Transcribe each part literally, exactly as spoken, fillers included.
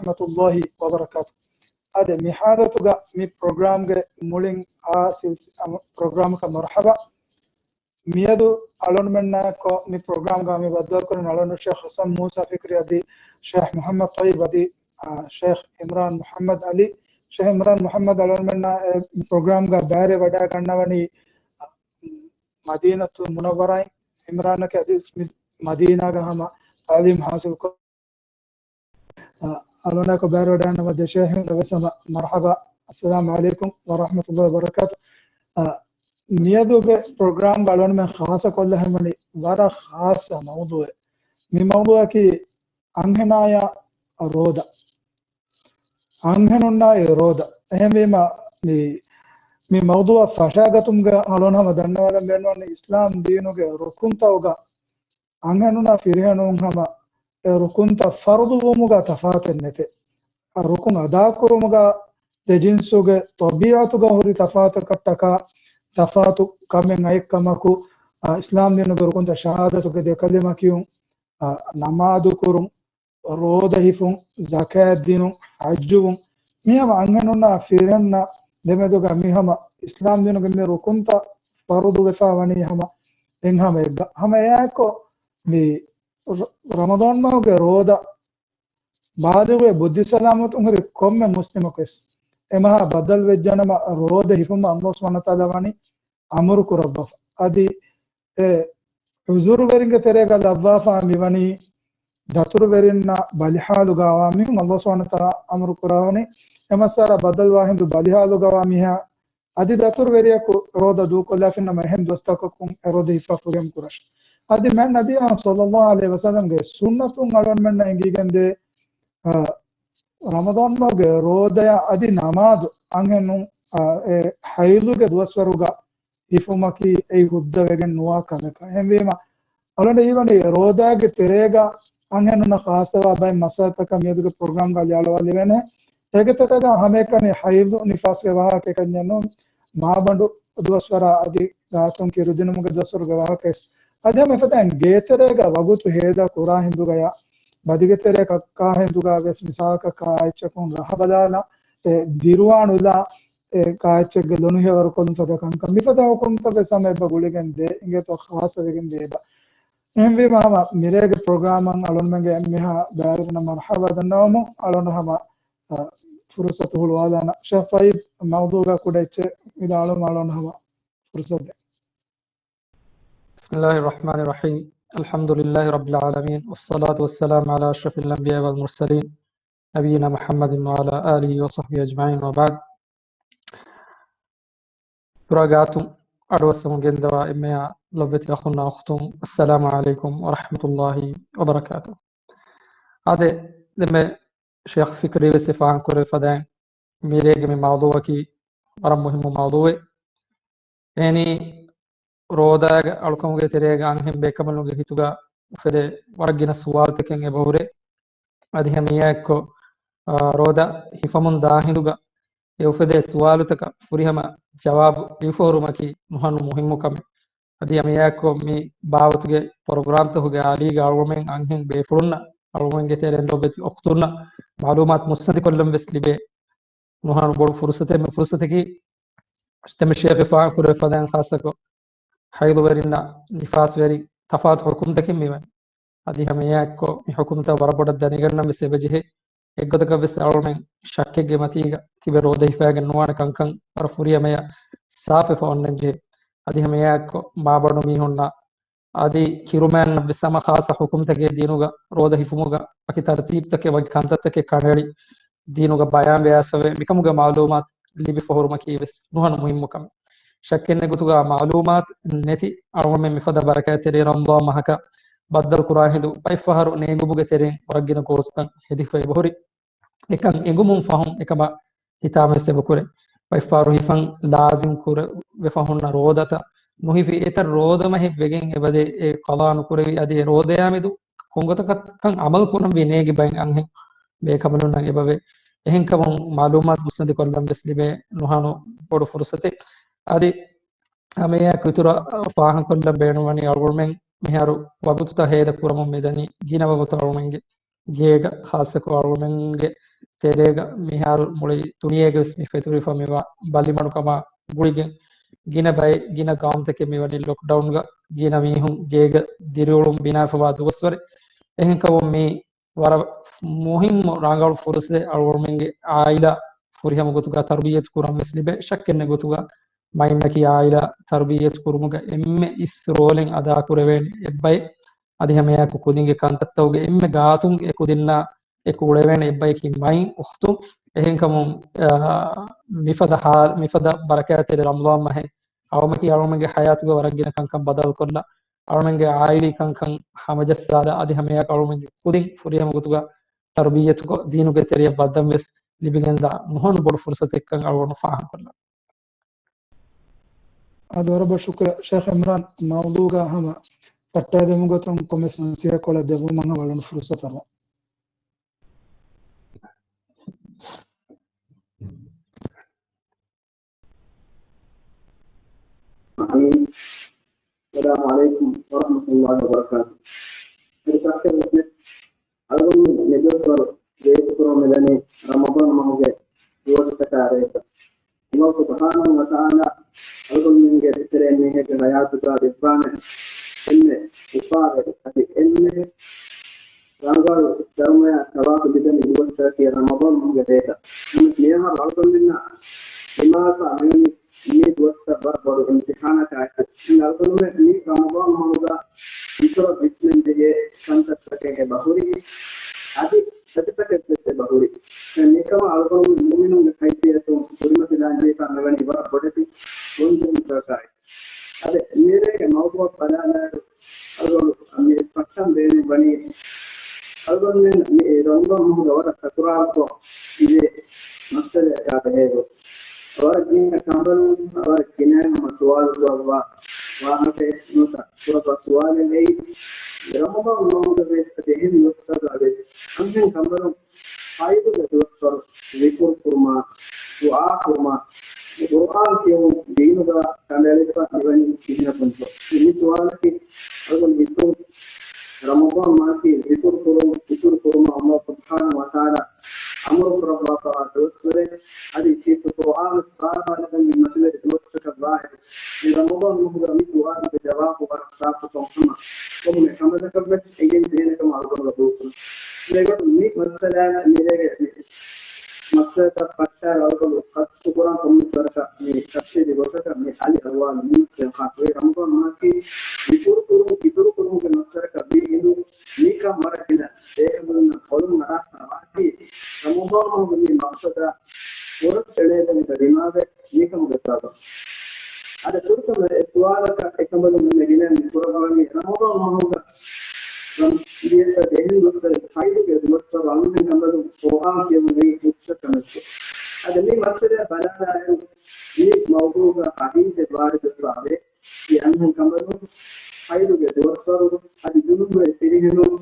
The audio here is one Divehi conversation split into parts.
ورحمة الله وبركاته. އާދެ، މި ޙާލަތުގަ މި ޕްރޮގްރާމްގެ މުޅިން އާ ސިލްސި-، އަ، ޕްރޮގްރާމަކަށް މަރުޙަބާ. މިއަދު އަޅުންމެންނާއެކު މި ޕްރޮގްރާމްގަ މި ބައްދަލުކުރަން އަޅުން ޝޭޚް ޙަސަން މޫސާ ފިކްރީ އަދި ޝޭޚް މުޙައްމަދު ޠައްޔިބް އަދި، އާ، ޝޭޚް އިމްރާން މުޙައްމަދު ޢަލީ. ޝޭޚް އިމްރާން މުޙައްމަދު އަޅުންމެންނާ އެ ޕްރޮގްރާމްގަ ބައިވެރިވެ ވަޑައިގަންނަވަނީ މަދީނަތުލް މުނައްވަރާއިން، އިމްރާނަކީ އަދި މި މަދީނާގަ ހަމަ ތަޢުލީމް ޙާޞިލް ކޮށް، އަ، އަޅުންނާއެކު ބައިވެރިވެ ވަޑައިގަންނަވާ ދެ ޝޭޚުންނަށް ވެސް ހަމަ މަރުޙަބާ. އައްސަލާމު ޢަލައިކުމް ވަރަޙްމަތުﷲ ވަބަރަކާތު. އަ، މިއަދުގެ ޕްރޮގްރާމްގަ އަޅުންމެން ޚާއްޞަކޮށްލާ ހަމަނި ވަރަށް ޚާއްޞަ މައުޟޫޢެއް. މި މައުޟޫޢަކީ އަންހެނާޔާ ރޯދަ. އަންހެނުންނާ އެ ރޯދަ. އެހެންވީމަ، މި، މި މައުޟޫޢަށް ފަށާގަތުމުގެ އަޅުން ހަމަ ދަންނަވާލަން ބޭނުންވަނީ އިސްލާމް ދީނުގެ ރުކުންތަކުގަ އަންހެނުންނާ ފިރިހެނުން ހަމަ އެ ރުކުންތައް ފަރުޟުވުމުގަ ތަފާތެއް ނެތޭ. އަ، ރުކުން އަދާކުރުމުގަ ދެ ޖިންސުގެ ޠަބީޢަތުގަ ހުރި ތަފާތަކަށްޓަކާ ތަފާތު ކަމެއް އައި ކަމަކު، އަ، އިސްލާމް ދީނުގެ ރުކުންތައް ޝަހާދަތުގެ ދެ ކަލިމަ ކިޔުން، އަ، ނަމާދު ކުރުން، ރޯދަ ހިފުން، ޒަކާތް ދިނުން، ޙައްޖުވުން، މި ހަމަ އަންހެނުންނާ ފިރިހެންނަށް ދެމެދުގަ މި ހަމަ އިސްލާމް ދީނުގެ މި ރުކުންތައް ފަރުޟު ވެފަ ވަނީ ހަމަ އެއް ހަމަ އެއްގަ. ހަމަ އެއާއެކު މި ރަ-، ރަމަޟާން މަހުގެ ރޯދަ ބާލިޣުވެ ބުއްދި ސަލާމަތުން ހުރި ކޮންމެ މުސްލިމަކުވެސް އެ މަހާ ބައްދަލުވެއްޖެނަމަ ރޯދަ ހިފުމަށް އަﷲ ސުބްޙާނަހޫ ވަތަޢާލާ ވަނީ އަމުރު ކުރައްވާފަ. އަދި އެ ޢުޛުރުވެރިންގެ ތެރޭގަ ލައްވާފަ މިވަނީ ދަތުރުވެރިންނަށް ބަލިހާލުގަވާ މީހުން އަﷲ ސުބްޙާނަހޫ ވަތަޢާލާ އަމުރު ކުރައްވަނީ އެ މައްސަލަ ބައްދަލުވާ ހިނދު ބަލިހާލުގަވާ މީހާ އަދި ދަތުރުވެރިޔަކު ރޯދަ ދޫކޮށްލާފިނަމަ އެހެން ދުވަސްތަކަކުން އެ ރޯދަ ހިފާ ފުރިހަމަ ކުރަން. އަދި މާތް ނަބިއްޔާ ޞައްލައްލާހު ޢަލައިހި ވަސައްލަމްގެ ސުންނަތުން އަޅުގަނޑުމެންނަށް އެނގިގެންދޭ، އަ، ރަމަޟާން މަހުގެ ރޯދަޔާ އަދި ނަމާދު އަންހެނުން، އަ، އެ ޙައިޟުގެ ދުވަސްވަރުގަ ހިފުމަކީ އެއީ ހުއްދަވެގެން ނުވާ ކަމެކަށް. އެހެންވީމަ، އަޅުގަނޑަށް ހީވަނީ ރޯދާގެ ތެރޭގަ އަންހެނުންނަށް ޚާއްޞަވާ ބައެއް މައްސަލަތަކަށް މިއަދުގެ ޕްރޮގްރާމްގަ ލިޔާލަވާލެވޭނެ. އޭގެ ތެރޭގަ ހަމައެކަނި ޙައިޟު ނިފާސްގެ ވާހަކަ އެކަންޏެއް ނޫން، މާބަނޑު ދުވަސްވަރާ އަދި ގާތުން ކިރުދިނުމުގެ ދުވަސްވަރުގެ ވާހަކަވެސް. އަދި ހަމަ އެފަދައިން ގޭތެރޭގަ ވަގުތު ހޭދަ ކުރާ ހިނދުގަޔާ، ބަދިގެ ތެރޭ ކައްކާ ހިނދުގަ ވެސް މިސާލަކަށް ކާއެއްޗަކުން ރަހަ ބަލާލާ، އެ ދިރުވާނުލާ، އެ ކާއެއްޗެއްގެ ލޮނުހެޔޮވަރު ކޮށްލުން ފަދަ ކަންކަން މިފަދަ ހުކުމްތައް ވެސް ހަމަ އެބަ ގުޅިގެން ދޭ، އިނގޭތޯ ޚާއްޞަވެގެން ދޭ އެބަ. އެހެންވީމަ ހަމަ މިރޭގެ ޕްރޮގްރާމަށް އަޅުންމެންގެ އެންމެހާ ބައިވެރިންނަށް މަރުޙަބާ ދަންނަވަމުން އަޅުން ހަމަ، އަ، ފުރުޞަތު ހުޅުވާލާނަ. ޝޭޚް ޠައްޔިބް މައުޟޫޢުގަ ކުޑަ އެއްޗެއް ވިދާޅުވަމުން އަޅުން ހަމަ ފުރުޞަތު ދޭ. بسم الله الرحمن الرحيم. الحمد لله رب العالمين، والصلاة والسلام على أشرف الأنبياء والمرسلين، نبينا محمد وعلى آله وصحبه أجمعين، وبعد. ތުރާ ގާތުން އަޑުއައްސަމުން ގެންދަވާ އެންމެހާ ލޮބުވެތި އަޚުންނާ އުޚްތުން، އައްސަލާމު ޢަލައިކުމް ވަރަޙްމަތުﷲި ވަބަރަކާތުހު. އާދެ، ދެންމެ ޝޭޚް ފިކްރީ ވެސް ފާހަގަކުރެއްވި ފަދައިން، މިރޭގެ މި މައުޟޫޢަކީ ވަރަށް މުހިއްމު މައުޟޫޢެއް. އެހެނީ، ރޯދާގެ އަޅުކަމުގެ ތެރޭގަ އަންހެން ބޭކަނބަލުންގެ ހިތުގަ އުފެދޭ ވަރަށް ގިނަ ސުވާލުތަކެއް އެބަހުރޭ. އަދި ހަމައެއާއެއްކޮށް، އާ، ރޯދަ ހިފަމުން ދާ ހިނދުގަ އެ އުފެދޭ ސުވާލުތަކަށް ފުރިހަމަ ޖަވާބު ލިބިފަހުރުމަކީ ނުހަނު މުހިއްމު ކަމެއް. އަދި ހަމައެއާއެއްކޮށް މި ބާވަތުގެ ޕްރޮގްރާމްތަކުގެ އަލީގަ އަޅުގަނޑުމެން އަންހެން ބޭފުޅުންނަށް އަޅުގަނޑުގެ ތެރެއިން ލޮބުވެތި އުޚްތުންނަށް މަޢުލޫމާތު މުއްސަނދިކޮށްލަން ވެސް ލިބޭ ނުހަނު ބޮޑު ފުރުޞަތެއް. މި ފުރުޞަތަކީ ދެންމެ ޝޭޚް ފާހަގަކުރެއްވި ފަދައިން ޚާއްޞަކޮށް ޙައިޟުވެރިންނަށް ނިފާސްވެރިން ތަފާތު ޙުކުމްތަކެއް މިވަނީ. އަދި ހަމައެއާއެއްކޮށް މި ޙުކުމްތައް ވަރަށް ބޮޑަށް ދަނިގަންނަން ވެސް އެބަޖެހޭ. އެއްގޮތަކަށް ވެސް އަޅުމެން ޝައްކެއްގެ މަތީގަ ތިބެ ރޯދަ ހިފައިގެން ނުވާނެ ކަންކަން ވަރަށް ފުރިހަމަޔަށް ސާފުވެފަ އޮންނަން ޖެހޭ. އަދި ހަމައެއާއެއްކޮށް މާބަނޑު މީހުންނަށް އަދި ކިރުމޭންނަށް ވެސް ހަމަ ޚާއްޞަ ޙުކުމްތަކެއް ދީނުގަ ރޯދަ ހިފުމުގަ ވަކި ތަރުތީބުތަކެއް ވަކި ކަންތައްތަކެއް ކަނޑައެޅި ދީނުގަ ބަޔާންވެ އައިސްފަވޭ. މިކަމުގެ މަޢުލޫމާތު ލިބިފަހުރުމަކީ ވެސް ނުހަނު މުހިއްމު ކަމެއް. ޝައްކެއް ނެތް ގޮތުގަ މަޢުލޫމާތު ނެތި އަޅުގަނޑުމެން މިފަދަ ބަރަކާތްތެރި ރަމަޟާން މަހަކަށް ބައްދަލު ކުރާ ހިނދު ބައެއްފަހަރު ނޭނގުމުގެ ތެރެއިން ވަރަށް ގިނަ ގޯސްތައް ހެދިފަ އެބަހުރި. އެކަން އެނގުމުން ފަހުން އެކަމަށް ހިތާމަވެސް އެބަކުރޭ. ބައެއްފަހަރު ހިފަން ލާޒިމް ކުރެވިފަ ހުންނަ ރޯދަތައް ނުހިފި އެތައް ރޯދަމަހެއް ވެގެން އެބަދޭ އެ ޤަޟާ ނުކުރެވި އަދި އެ ރޯދަޔާމެދު ކޮންގޮތަކަށް ކަން ޢަމަލު ކުރަންވީ ނޭނގި ބައެއް އަންހެން ބޭކަނބަލުންނަށް އެބަވޭ. އެހެންކަމުން މަޢުލޫމާތު މުއްސަނދިކޮށްލަން ވެސް ލިބޭ ނުހަނު ބޮޑު ފުރުޞަތެއް. އަދި ހަމައެއާއެކު އިތުރަށް ފާހަގަކޮށްލަން ބޭނުންވަނީ އަޅުގަނޑުމެން މިހާރު ވަގުތުތައް ހޭދަ ކުރަމުން މިދަނީ ގިނަ ވަގުތު އަޅުގަނޑުމެންގެ ގޭގަ ޚާއްޞަކޮށް އަޅުގަނޑުމެންގެ ތެރޭގަ މިހާރު މުޅި ދުނިޔޭގެ ވެސް މި ފެތުރިފަ މިވާ ބަލިމަޑުކަމާ ގުޅިގެން ގިނަ ބައެއް ގިނަ ގައުމުތަކެއް މިވަނީ ލޮކްޑައުންގަ ގިނަ މީހުން ގޭގަ ދިރިއުޅުން ބިނާވެފަވާ ދުވަސްވަރެއް. އެހެންކަމުން މީ ވަރަށް މުހިންމު ރަނގަޅު ފުރުސަތެއް އަޅުގަނޑުމެންގެ އާއިލާ ފުރިހަމަ ގޮތުގަ ތަރުބިއްޔަތު ކުރަން ވެސް ލިބޭ. ޝައްކެއް ނެތް ގޮތުގަ މައިންނަކީ އާއިލާ ތަރުބިއްޔަތު ކުރުމުގަ އެންމެ އިސް ރޯލެއް އަދާކުރެވޭނެ އެއްބައެއް. އަދި ހަމައެއާއެކު ކުދިންގެ ކަންތައްތަކުގެ އެންމެ ގާތުން އެ ކުދިންނާ އެކު އުޅެވޭނެ އެއްބަޔަކީ މައިން އުޚްތުން. އެހެންކަމުން، އާ، މިފަދަ ހާ-، މިފަދަ ބަރަކާތްތެރި ރަމަޟާން މަހެއް އަޅުމަކީ އަޅުމެންގެ ހަޔާތުގެ ވަރަށް ގިނަ ކަންކަން ބަދަލުކޮށްލާ، އަޅުމެންގެ އާއިލީ ކަންކަން ހަމަޖައްސާލާ، އަދި ހަމައެއާއެކު އަޅުމެންގެ ކުދިން ފުރިހަމަ ގޮތުގަ ތަރުބިއްޔަތުކޮށް، ދީނުގެ ތެރެއަށް ބައްދަން ވެސް ލިބިގެންދާ ނުހަނު ބޮޑު ފުރުސަތެއްކަން އަޅުގަނޑު ފާހަގަކޮށްލަން. އާދެ، ވަރަށް ބޮޑަށް ޝުކުރިއްޔާ ޝޭޚް އިމްރާން. މައުޟޫގަ ހަމަ ތައްޓާދެމުގެ ގޮތުން ކޮންމެސް ނަސީހަތްކޮޅެއް ދެއްވުމަށް އަޅުގަނޑު ފުރުސަތު އަރަން. އަމީން. އައްސަލާމު ޢަލައިކުމް ވަރަޙްމަތުﷲި ވަބަރަކާތުހު. އަދި ފަސްޓަށް ވެސް އަޅުގަނޑު މިދުވަސްވަރު ރޭތިކުރަމުން މިދަނީ ރަމަޟާން މަހުގެ ދުވަސްތަކާ ރޭތައް. ﷲ ސުބްޙާނަހޫ ވަތަޢާލާ އަޅުގަނޑުމެންގެ އެތެރެ މީހެއްގެ ހަޔާތުގަ ދެއްވާނެ އެންމެ އުފާވެރި އަދި އެންމެ ރަނގަޅު ދަރުމަޔާ ޘަވާބު ލިބެން ދުވަސްތަކަކީ ރަމަޟާން މަހުގެ ރޭތައް. ނަމަވެސް މިއަހަރު އަޅުގަނޑުމެންނަށް ދިމާވެފަ މިވަނީ މި ދުވަސްތައް ވަރަށް ބޮޑު އިމްތިޙާނަކާއެކު. އަޅުގަނޑުމެން މި ރަމަޟާން މަހުގަ އިތުރަށް ވިސްނަންޖެހޭ ކަންތައްތަކެއް އެބަހުރި. އަދި އެތަކެއް ވެސް އެބަހުރި. ދެން މިކަމަށް އަޅުގަނޑު މުއުމިނުންގެ ހައިސިއްޔަތުން ކުރިމަތިލާންޖެހިފަ މިވަނީ ވަރަށް ބޮޑެތި ގޮންޖެހުންތަކާއި. އަދި މިރޭގެ މައުޟޫޢަށް ބަލާލާއިރު، އަޅުގަނޑު މި ފައްޓަން ބޭނުން ވަނީ، އަޅުގަނޑުމެން މި ރަމަޟާން މަހުގަ ވަރަށް ތަކުރާރުކޮށް ތިބޭ މައްސަލައަކާ ބެހޭގޮތް. ވަރަށް ގިނަ ކަނބަލުން ވަރަށް ގިނައިން ހަމަ ސުވާލު ކުރައްވާ ވާހަކައެއް ނުވަތަ ކުރައްވާ ސުވާލެއް އެއީ، ރަމަޟާން މަހުގަ ވެސް އަދި އެހެން ދުވަސްތަކުގަ ވެސް އަންހެން ކަނބަލުން ޙައިޟުގެ ދުވަސްވަރު ޒިކުރު ކުރުމާ، ދުޢާ ކުރުމާ، ޤުރުއާން ކިޔެވުން ދީނުގަ ކަނޑައެޅިފަ މިވަނީ ކިހިނަކުންތޯ؟ މި ސުވާލަކީ އަޅުގަނޑު ހިތުން ރަމަޟާން މަހަކީ ޒިކުރު ކުރުން، ޒިކުރު ކުރުމަށް ﷲ ސުބްޙާނަހޫ ވަތަޢާލާ އަމުރު ކުރައްވާފައިވާ ދުވަސްވަރެއް، އަދި ކީރިތި ޤުރުއާނު ތިލާވާތް ކުރަން މި މަޖިލީހުގެ ދުވަސްތަކަށް ވާހެދު. މި ރަމަޟާން މަހުގަ މި ސުވާލުގެ ޖަވާބު ވަރަށް ސާފުކޮށް ހަމަ ކޮންމެ ކަމަކަށްވެސް އެނގެން ދޭނެ ކަމަށް އަޅުގަނޑު ދޫކުރަން. މިގޮތުން މި މައްސަލަ މިރޭގެ މި މައްސަލަތައް ފައްޓާލާ އަޅުގަނޑު ޤަޞްދު ކުރާ ކޮންމެސް ވަރަކަށް މި ތަފްޞީލީ ގޮތަކަށް މި އަލި އަރުވާލުމުން ކެން ޚާއްސަވެ ރަމަޟާން މަހަކީ ޒިކުރު ކުރުން، ޒިކުރު ކުރުމުގެ މައްސަލަކަށް ވީ އިނދު މިކަން ވަރަށް ގިނަ ބޭކަނބަލުންނަށް އޮޅުން އަރާފަ ވާތީ، ރަމަޟާން މަހުގެ މި މަޤްޞަދާ ފުރަތަމަ ދިމާވެ މިކަމުގެ ސަބަބު. އަދި ފުރަތަމަ އެ ސުވާލަކަށް އެކަނބަލުން އެންމެ ގިނައިން މި ކުރައްވަނީ ރަމަޟާން މަހުގަ ރަމް ދިޔަސަ ދެހެން ދުވަސްވަރު ޙައިޟުގެ ދުވަސްވަރު އަންހެން ކަނބަލުން ޤުރުއާން ކިޔެވުން އެއީ ހުއްޖަތް ކަމެއްކޮށް. އަދި މި މައްސަލަ ބަލާލާއިރު މި މައުޟޫޢުގަ ޙަދީޘެއް ވާރިދުވެފަ އެވެ. އެ އަންހެން ކަނބަލުން ޙައިޟުގެ ދުވަސްވަރު އަދި ޖުނުބުވެރި ފިރިހެނުން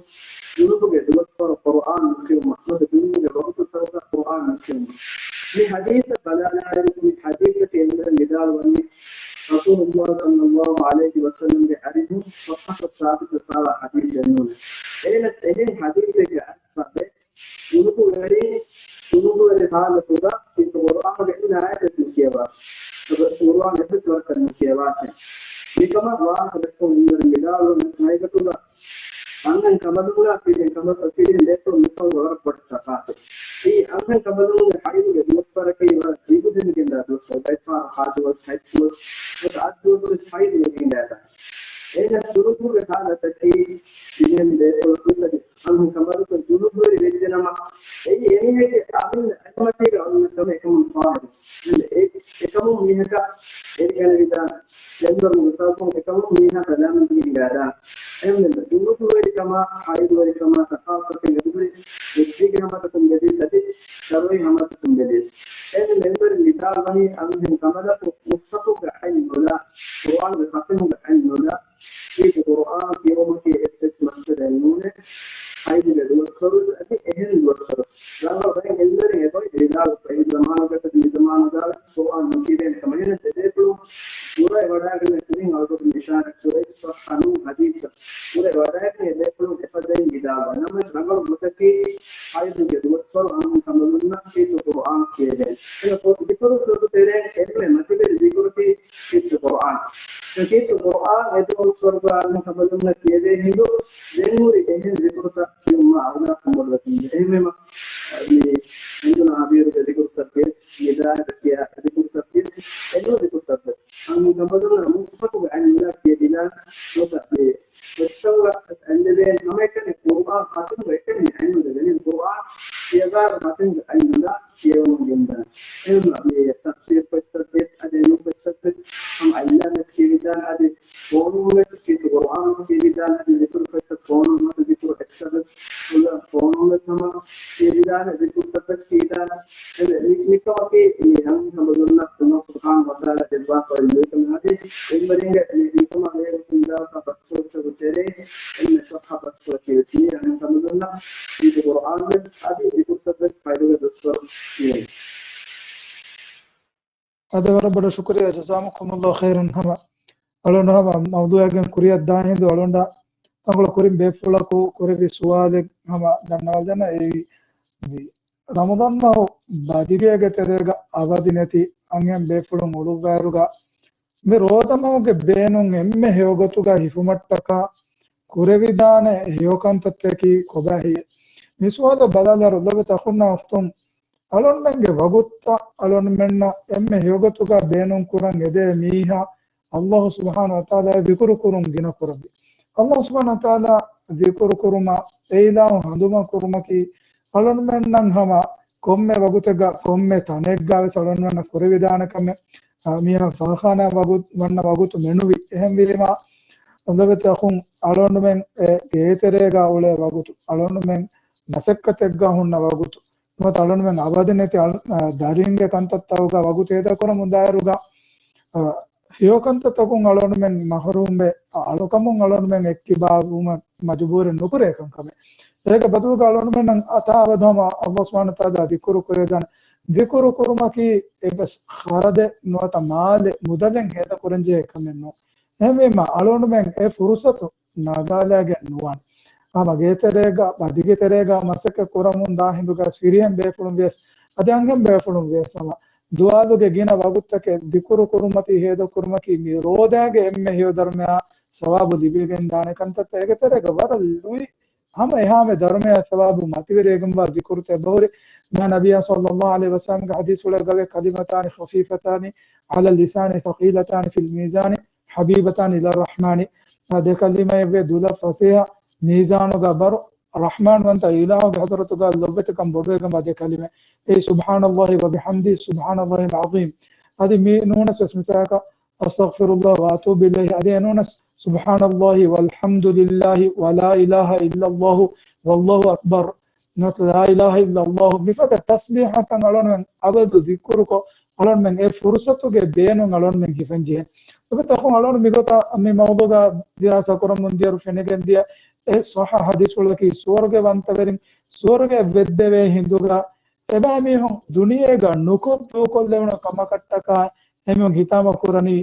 ޖުނުބުގެ ދުވަސްވަރު ޤުރުއާން ނުކިޔުމަށް ނުވަތަ ޖުނުބުގެ ވަގުތުތަކުގަ ޤުރުއާން ނުކިޔުމަށް. މި ޙަދީޘަށް ބަލާލާއިރު، މި ޙަދީޘަކީ އެންމެ ވިދާޅުވަނީ ރަސޫލުﷲ ޞައްލަﷲު ޢަލައިހި ވަސައްލަމްގެ އަރިހުން ޞައްޙަކޮށް ސާބިތު ސާވާ ޙަދީޘެއް ނޫނޭ. އޭނަ އެހެން ޙަދީޘެއްގެ އަސްލު ސަބަބެއް ޖުނުބުވެރި، ޖުނުބުވެރި ޙާލަތުގަ ތިބި ޤުރުއާނުގެ އެއް އާޔަތެއް ނުކިޔަވާ. ޤުރުއާން އެއްވެސް ވަރަކަށް ނުކިޔަވާށޭ. މިކަމަށް ވާހަކަ ދައްކަމުން އިންވަރު ވިދާޅުވަނީ ޙަޤީޤަތުގަ އަންހެން ކަނބަލުންނާ ފިރިހެން ކަނބަލުން ފިރިހެން ބޭފުޅުން މިކަމުގެ ވަރަށް ބޮޑަށް ތަފާތު. އެއީ އަންހެން ކަނބަލުންގެ ޙައިޟުގެ ދުވަސްވަރަކީ ވަރަށް ދިގު ދެމިގެންދާ ދުވަސްވަރެއް. ބައެއްފަހަރު ހަ ދުވަސް، ހަތް ދުވަސް، ނުވަތަ އަށް ދުވަސް ވެސް ޙައިޟު ވެގެންދާތާ. އޭނަ ޖުނުބުގެ ޙާލަތަކީ ފިރިހެން ބޭފުޅަކު އަދި އަންހެން ކަނބަލަކު ޖުނުބުވެރި ވެއްޖެނަމަ، އެއީ އެމީހެއްގެ އަމިއްލަ އަތްމަތީގަ އޮންނަ ކަމެއް އެކަމުން ފާހަގަ. އެ، އެކަމުން މީހަކަށް އެރިގަނެވިދާނެ. ދެންވަރު މިސާލަކުން އެކަމުން މީހާ ސަލާމަތްވެގެން ދާދާނެ. އެހެންވެ، ޖުނުބުވެރިކަމާ، ޙައިޟުވެރިކަމާ ތަފާތުތަކެއް އެބަހުރި، ވެއްޖެގެ ހަމަތަކުން ބެލި، އަދި ދަރުވެހި ހަމަތަކުން ބެލި. އެހެންވެ، މިންވަރު ވިދާޅުވަނީ އަންހެން ކަނބަލަކު މުޞްޙަފުގެ އަތް ނުލާ، ޤުރުއާނުގެ ފަތިޙުގެ އަތް ނުލާ، ކީރިތި ޤުރުއާން ކިޔެވުމަކީ އެއްވެސް މައްސަލައެއް ނޫނޭ. ޙައިޟުގެ ދުވަސްވަރު އަދި އެހެން ދުވަސްވަރު. ރަނގަޅު ބައެއް ޢިލްމުވެރިން އެބައޮތް ވިދާޅުވެފަ، އެ ޒަމާނުގަ މި ޒަމާނުގަ ޤުރުއާން ނުކިޔެވޭނެ ކަމަށް. އެހެން ދެބޭފުޅުން ކުރެވިވަޑައިގެން ކުރިން އަޅުގަނޑު އިޝާރަތް ކުރެއްވި ޞައްޙަ ނޫން ޙަދީޘް ކުރެވިވަޑައިގެން އެ ބޭފުޅުން އެފަދައިން ވިދާޅުވާ. ނަމަވެސް ރަނގަޅު ގޮތަކީ ޙައިޟުގެ ދުވަސްވަރު އަންހެން ކަނބަލު ކަމަކަށް ކީރިތި ޤުރުއާން ކިޔެވޭނެ. އެ ކީރިތި ޤުރުއާން އެދުން ސޮރުގަ ކިޔެވޭ ހިނދު، ދެން މުސްލިމުންނަށް ކިޔެވޭ ހިނދު، ދެން ހުރި އެހެން ޒިކުރުތައް ކިޔުމަށް އައުލާ ކަމަށް ވެސް ހިނދު. އެހެންވީމަ، މި ހިނދު ނަހަބީރުގެ ޒިކުރުތައް ކިޔެވޭ، މިދާއިރު ކިޔާ ޒިކުރުތައް ކިޔެވޭ، އެންމެ ޒިކުރުތައް ވެސް. އަން ކަމަދުން މުސްޙަފުގެ އަންނަ ކިޔެދިނާ ނުތަ މި އެއްސަވަ އެންނެވޭ ހަމައެކަނި ޤުރުއާން ހަތުންގެ އެކަނި އަންނުދެވެނި ޤުރުއާން ސިޔަގާރު ހަތުންގެ އަންނުލާ ކިޔެވަމުން ގެންދާ. އެހެން މި ތަފްސީރު ފޮތްތައް ވެސް އަދި އިލްމު ފޮތްތައް ވެސް ހަމަ އައްލާ ވެސް ކިޔެވިދާނެ އަދި ފޯނުން ވެސް ކީރިތި ޤުރުއާން ވެސް ކިޔެވިދާނެ އަދި ޒިކުރު ފޮތްތައް ފޯނުން ވެސް ޒިކުރު އެއްސަވަ ވެސް ފޯނުން ވެސް ހަމަ ކިޔެވިދާނެ ޒިކުރުތައް ވެސް ކިޔެވިދާނެ. އެ މި-، މިކަމަކީ މި އަންހެން ހަމަ ދުންނަ ކުރިން ވަތާލާ ދެއްވާފައި ލުއިކަމާ އަދި އެންމެ ރިނގެ މި ވީކަމާ މޭރު ހިންދާފަ ބަސްފުޅަށް ތެރޭ އެންމެ ސައްހަ ބަސްފުޅަކީ ވެސް މި އަންހެން ހަމަ ދުންނަ ކީރިތި ޤުރުއާން ވެސް އަދި ޒިކުރުތައް ވެސް ފައިދުގެ ދުއްސޮރު މި. އާދެ، ވަރަށް ބޮޑަށް ޝުކުރިއްޔާ، ޖަޒާކުމުﷲ ޚައިރަން. ހަމަ އަޅުގަނޑު ހަމަ މައުޟޫޢެއްގެ ކުރިއަށް ދާ ހިނދު އަޅުގަނޑަށް ތަންކޮޅެއް ކުރިން ބޭފުޅަކު ކުރެއްވި ސުވާލެއް ހަމަ ދަންނަވާލަން. އެއީ، މި ރަމަޟާން މަހު ބަދިގޭގެ ތެރޭގަ އަވަދި ނެތި އަންހެން ބޭފުޅުން އުޅުއްވާއިރުގަ މި ރޯދަމަހުގެ ބޭނުން އެންމެ ހެޔޮގޮތުގަ ހިފުމަށްޓަކާ ކުރެވިދާނެ ހެޔޮކަންތައްތަކީ ކޮބާހެއްޔޭ؟ މި ސުވާލަށް ބަލާލާއިރު، ލޮބުވެތި އަޚުންނާ އުޚްތުން، އަޅުންމެންގެ ވަގުތުތައް އަޅުންމެންނަށް އެންމެ ހެޔޮގޮތުގަ ބޭނުން ކުރަން އެދޭ މީހާ ﷲ ސުބްޙާނަހޫ ވަތަޢާލާ ޒިކުރު ކުރުން ގިނަ ކުރައްވި. ﷲ ސުބްޙާނަހޫ ވަތަޢާލާ ޒިކުރު ކުރުމަށް އެ އިލާހު ހަނދުމަ ކުރުމަކީ އަޅުންމެންނަށް ހަމަ ކޮންމެ ވަގުތެއްގަ ކޮންމެ ތަނެއްގަ ވެސް އަޅުންމެންނަށް ކުރެވިދާނެ ކަމެއް. އާ، މީހާ ފާޚާނާ ވަގު-، ވަންނަ ވަގުތު މެނުވި. އެހެންވީމަ، ލޮބުވެތި އަޚުން، އަޅުންމެން އެ ގޭތެރޭގަ އުޅޭ ވަގުތު، އަޅުންމެން މަސައްކަތެއްގަ ހުންނަ ވަގުތު، ނުވަތަ އަޅުންމެން އަބަދު ނެތި އަޅު-، އާ، ދަރިންގެ ކަންތައްތަކުގަ ވަގުތު އެދާ ކުރަމުން ދާއިރުގަ، އާ، ހެޔޮކަންތައްތަކުން އަޅުންމެން މަޙްރޫމްވެ، އަޅުކަމުން އަޅުންމެން އެއްކިބާވުމަށް މަޖުބޫރެއް ނުކުރޭ ކަންކަމެއް. އޭގެ ބަދަލުގަ އަޅުންމެންނަށް އަތާ އަބަދު ހަމަ ﷲ ސުބްޙާނަހޫ ވަތަޢާލާ ޒިކުރު ކުރެވިދާނެ. ޒިކުރު ކުރުމަކީ އެއްވެސް ޚަރަދެއް ނުވަތަ މާލެއް މުދަލެއް ހޭދަ ކުރަންޖެހޭ ކަމެއް ނޫން. އެހެންވީމަ އަޅުންމެން އެ ފުރުޞަތު ނަގާލައިގެން ނުވާނެ. ހަމަ ގޭތެރޭގަ، ބަދިގެ ތެރޭގަ މަސައްކަތް ކުރަމުން ދާ ހިނދުގަ ފިރިހެން ބޭފުޅުން ވިޔަސް، އަދި އަންހެން ބޭފުޅުން ވިޔަސް ހަމަ ދުވާލުގެ ގިނަ ވަގުތުތަކެއް ޒިކުރު ކުރުމަތީ ހޭދަ ކުރުމަކީ މި ރޯދާގެ އެންމެ ހެޔޮ ދަރުމަޔާ ސަވާބު ލިބިގެން ދާނެ ކަންތައްތައް. އޭގެ ތެރޭގަ ވަރަށް ލުއި ހަމަ އެހާމެ ދަރުމަޔާ ސަވާބު މަތިވެރިވެގެންވާ ޒިކުރުތައް އެބަހުރި. މިހާ ނަބިއްޔާ ޞައްލައްލާހު ޢަލައިހި ވަސައްލަމްގެ ޙަދީޘްފުޅެއްގަ ކަލިމަތާނި ޚަފީފަތާނި ޢަލައް ލިސާނި ޘަޤީލަތާނި ފިލް މީޒާނި ޙަބީބަތާނި އިލައް ރަޙްމާނި. އާ، ދެ ކަލިމައެއްވޭ ދުލަށް ފަސޭހަ، މީޒާނުގަ ބަރު، ރަޙްމާންވަންތަ އިލާހުގެ ޙަޟްރަތުގަ ލޮބުވެތިކަން ބޮޑުވެގެންވާ ދެ ކަލިމަ. އެއީ ސުބްޙާނައްލާހި ވަބިޙަމްދިހި، ސުބްޙާނައްލާހިލް ޢަޒީމް. އަދި މި ނޫނަސް ވެސް މިސާލަކަށް، އަސްތަޣްފިރުއްލާހަ ވައަތޫބު އިލައިހި. އަދި އެނޫނަސް، ސުބްޙާނައްލާހި ވަލްޙަމްދުލިއްލާހި ވަލާ އިލާހަ އިއްލައްލާހު ވައްލާހު އަކްބަރު. ނުވަތަ ލާ އިލާހަ އިއްލައްލާހު. މިފަދަ ތަސްބީޙަތައް އަޅުންމެން އަބަދު ޛިކުރުކޮށް، އަޅުންމެން އެ ފުރުޞަތުގެ ބޭނުން އަޅުންމެން ހިފަންޖެހޭ. އެބަތަކުން އަޅުން މިގޮތަށް މި މައުޟޫޢުގަ ދިރާސާ ކުރަމުން ދިޔައިރު ފެނިގެން ދިޔަ އެ ޞައްޙަ ޙަދީޘްފުޅަކީ ސުވަރުގެ ވަންތަވެރިން ސުވަރުގެ ވެއްދެވޭ ހިނދުގަ އެބައިމީހުން ދުނިޔޭގަ ނުކޮށް ދޫކޮށްލެވުނު ކަމަކަށްޓަކާ އެމީހުން ހިތާމަ ކުރަނީ،